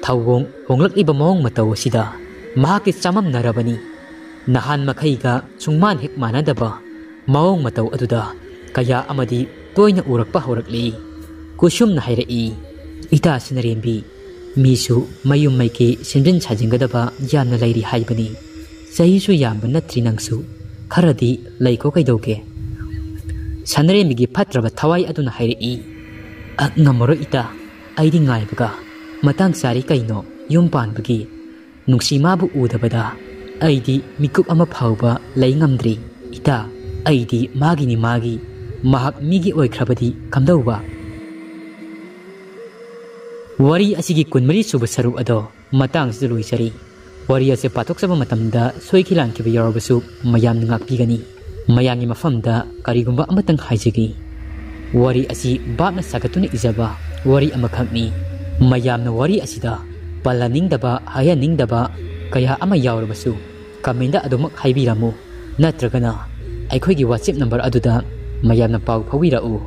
ꯊꯧꯑꯣꯡ ꯍꯣꯡꯂꯛꯂꯤꯕ ꯃꯑꯣꯡ ꯃꯇꯧ ꯑꯁꯤꯗ ꯃꯍꯥꯛꯀꯤ ꯆꯃꯝꯅꯔꯕꯅꯤ꯫ ꯅꯍꯥꯟ ꯃꯈꯩꯒ ꯁꯨꯡꯃꯥꯟ ꯍꯦꯛ ꯃꯥꯟꯅꯗꯕ ꯃꯑꯣꯡ ꯃꯇꯧ ꯑꯗꯨꯗ ꯀꯌꯥ ꯑꯃꯗꯤ ꯇꯣꯏꯅ ꯎꯔꯛꯄ ꯍꯧꯔꯛꯂꯤ꯫ ꯀꯨꯁꯨꯝꯅ ꯍꯥꯏꯔꯛꯏ, "ꯏꯇꯥ ꯁꯤꯅꯔꯦꯝꯕꯤ, ꯃꯤꯁꯨ ꯃꯌꯨꯝ ꯃꯩꯀꯩ ꯁꯦꯝꯖꯤꯟ ꯁꯥꯖꯤꯟꯒꯗꯕ ꯌꯥꯝꯅ ꯂꯩꯔꯤ ꯍꯥꯏꯕꯅꯤ꯫ ꯆꯍꯤꯁꯨ ꯌꯥꯝꯕ ꯅꯠꯇ꯭ꯔꯤ ꯅꯪꯁꯨ꯫ ꯈꯔꯗꯤ ꯂꯩꯈꯣ ꯀꯩꯗꯧꯒꯦ?" ꯁꯅꯔꯦꯝꯕꯤꯒꯤ ꯐꯠꯇ꯭ꯔꯕ ꯊꯋꯥꯏ ꯑꯗꯨꯅ ꯍꯥꯏꯔꯛꯏ, "ꯑ, ꯉꯝꯃꯔꯣꯏ ꯏꯇꯥ, ꯑꯩꯗꯤ ꯉꯥꯏꯕꯒ ꯃꯇꯥꯡ ꯆꯥꯔꯤ ꯀꯩꯅꯣ ꯌꯨꯝ ꯄꯥꯟꯕꯒꯤ꯫ ꯅꯨꯡꯁꯤ ꯃꯥꯕꯨ ꯎꯗꯕꯗ ꯑꯩꯗꯤ ꯃꯤꯀꯨꯞ ꯑꯃ ꯐꯥꯎꯕ ꯂꯩ ꯉꯝꯗ꯭ꯔꯤ꯫ ꯏꯇꯥ, ꯑꯩꯗꯤ ꯃꯥꯒꯤꯅꯤ ꯃꯥꯒꯤ, ꯃꯍꯥꯛ ꯃꯤꯒꯤ ꯑꯣꯏꯈ꯭ꯔꯕꯗꯤ ꯀꯝꯗꯧꯕ?" ꯋꯥꯔꯤ ꯑꯁꯤꯒꯤ ꯀꯨꯟꯃꯔꯤ ꯁꯨꯕ ꯁꯔꯨꯛ ꯑꯗꯣ ꯃꯇꯥꯡꯁꯤꯗ ꯂꯣꯏꯖꯔꯤ꯫ ꯋꯥꯔꯤ ꯑꯁꯤ ꯄꯥꯊꯣꯛꯆꯕ ꯃꯇꯝꯗ ꯁꯣꯏꯈꯤ ꯂꯥꯟꯈꯤꯕ ꯌꯥꯎꯔꯕꯁꯨ ꯃꯌꯥꯝꯅ ꯉꯥꯛꯄꯤꯒꯅꯤ꯫ ꯃꯌꯥꯝꯒꯤ ꯃꯐꯝꯗ ꯀꯔꯤꯒꯨꯝꯕ ꯑꯃꯇꯪ ꯍꯥꯏꯖꯒꯦ꯫ ꯋꯥꯔꯤ ꯑꯁꯤ ꯚꯥꯞꯅ ꯁꯥꯒꯠꯇꯨꯅ ꯏꯖꯕ ꯋꯥꯔꯤ ꯑꯃꯈꯛꯅꯤ꯫ ꯃꯌꯥꯝꯅ ꯋꯥꯔꯤ ꯑꯁꯤꯗ ꯄꯜꯂꯅꯤꯡꯗꯕ, ꯍꯥꯏꯍꯟꯅꯤꯡꯗꯕ ꯀꯌꯥ ꯑꯃ ꯌꯥꯎꯔꯕꯁꯨ comment ꯑꯗꯨꯃꯛ ꯍꯥꯏꯕꯤꯔꯝꯃꯨ, ꯅꯠꯇ꯭ꯔꯒꯅ ꯑꯩꯈꯣꯏꯒꯤ WhatsApp number ꯑꯗꯨꯗ ꯃꯌꯥꯝꯅ ꯄꯥꯎ ꯐꯥꯎꯕꯤꯔꯛꯎ꯫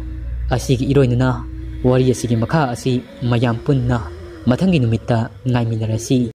ꯑꯁꯤꯒꯤ ꯏꯔꯣꯏꯅꯅ ꯋꯥꯔꯤ ꯑꯁꯤꯒꯤ ꯃꯈꯥ ꯑꯁꯤ ꯃꯌꯥꯝ ꯄꯨꯟꯅ ꯃꯊꯪꯒꯤ ꯅꯨꯃꯤꯠꯇ ꯉꯥꯏꯃꯤꯟꯅꯔꯁꯤ꯫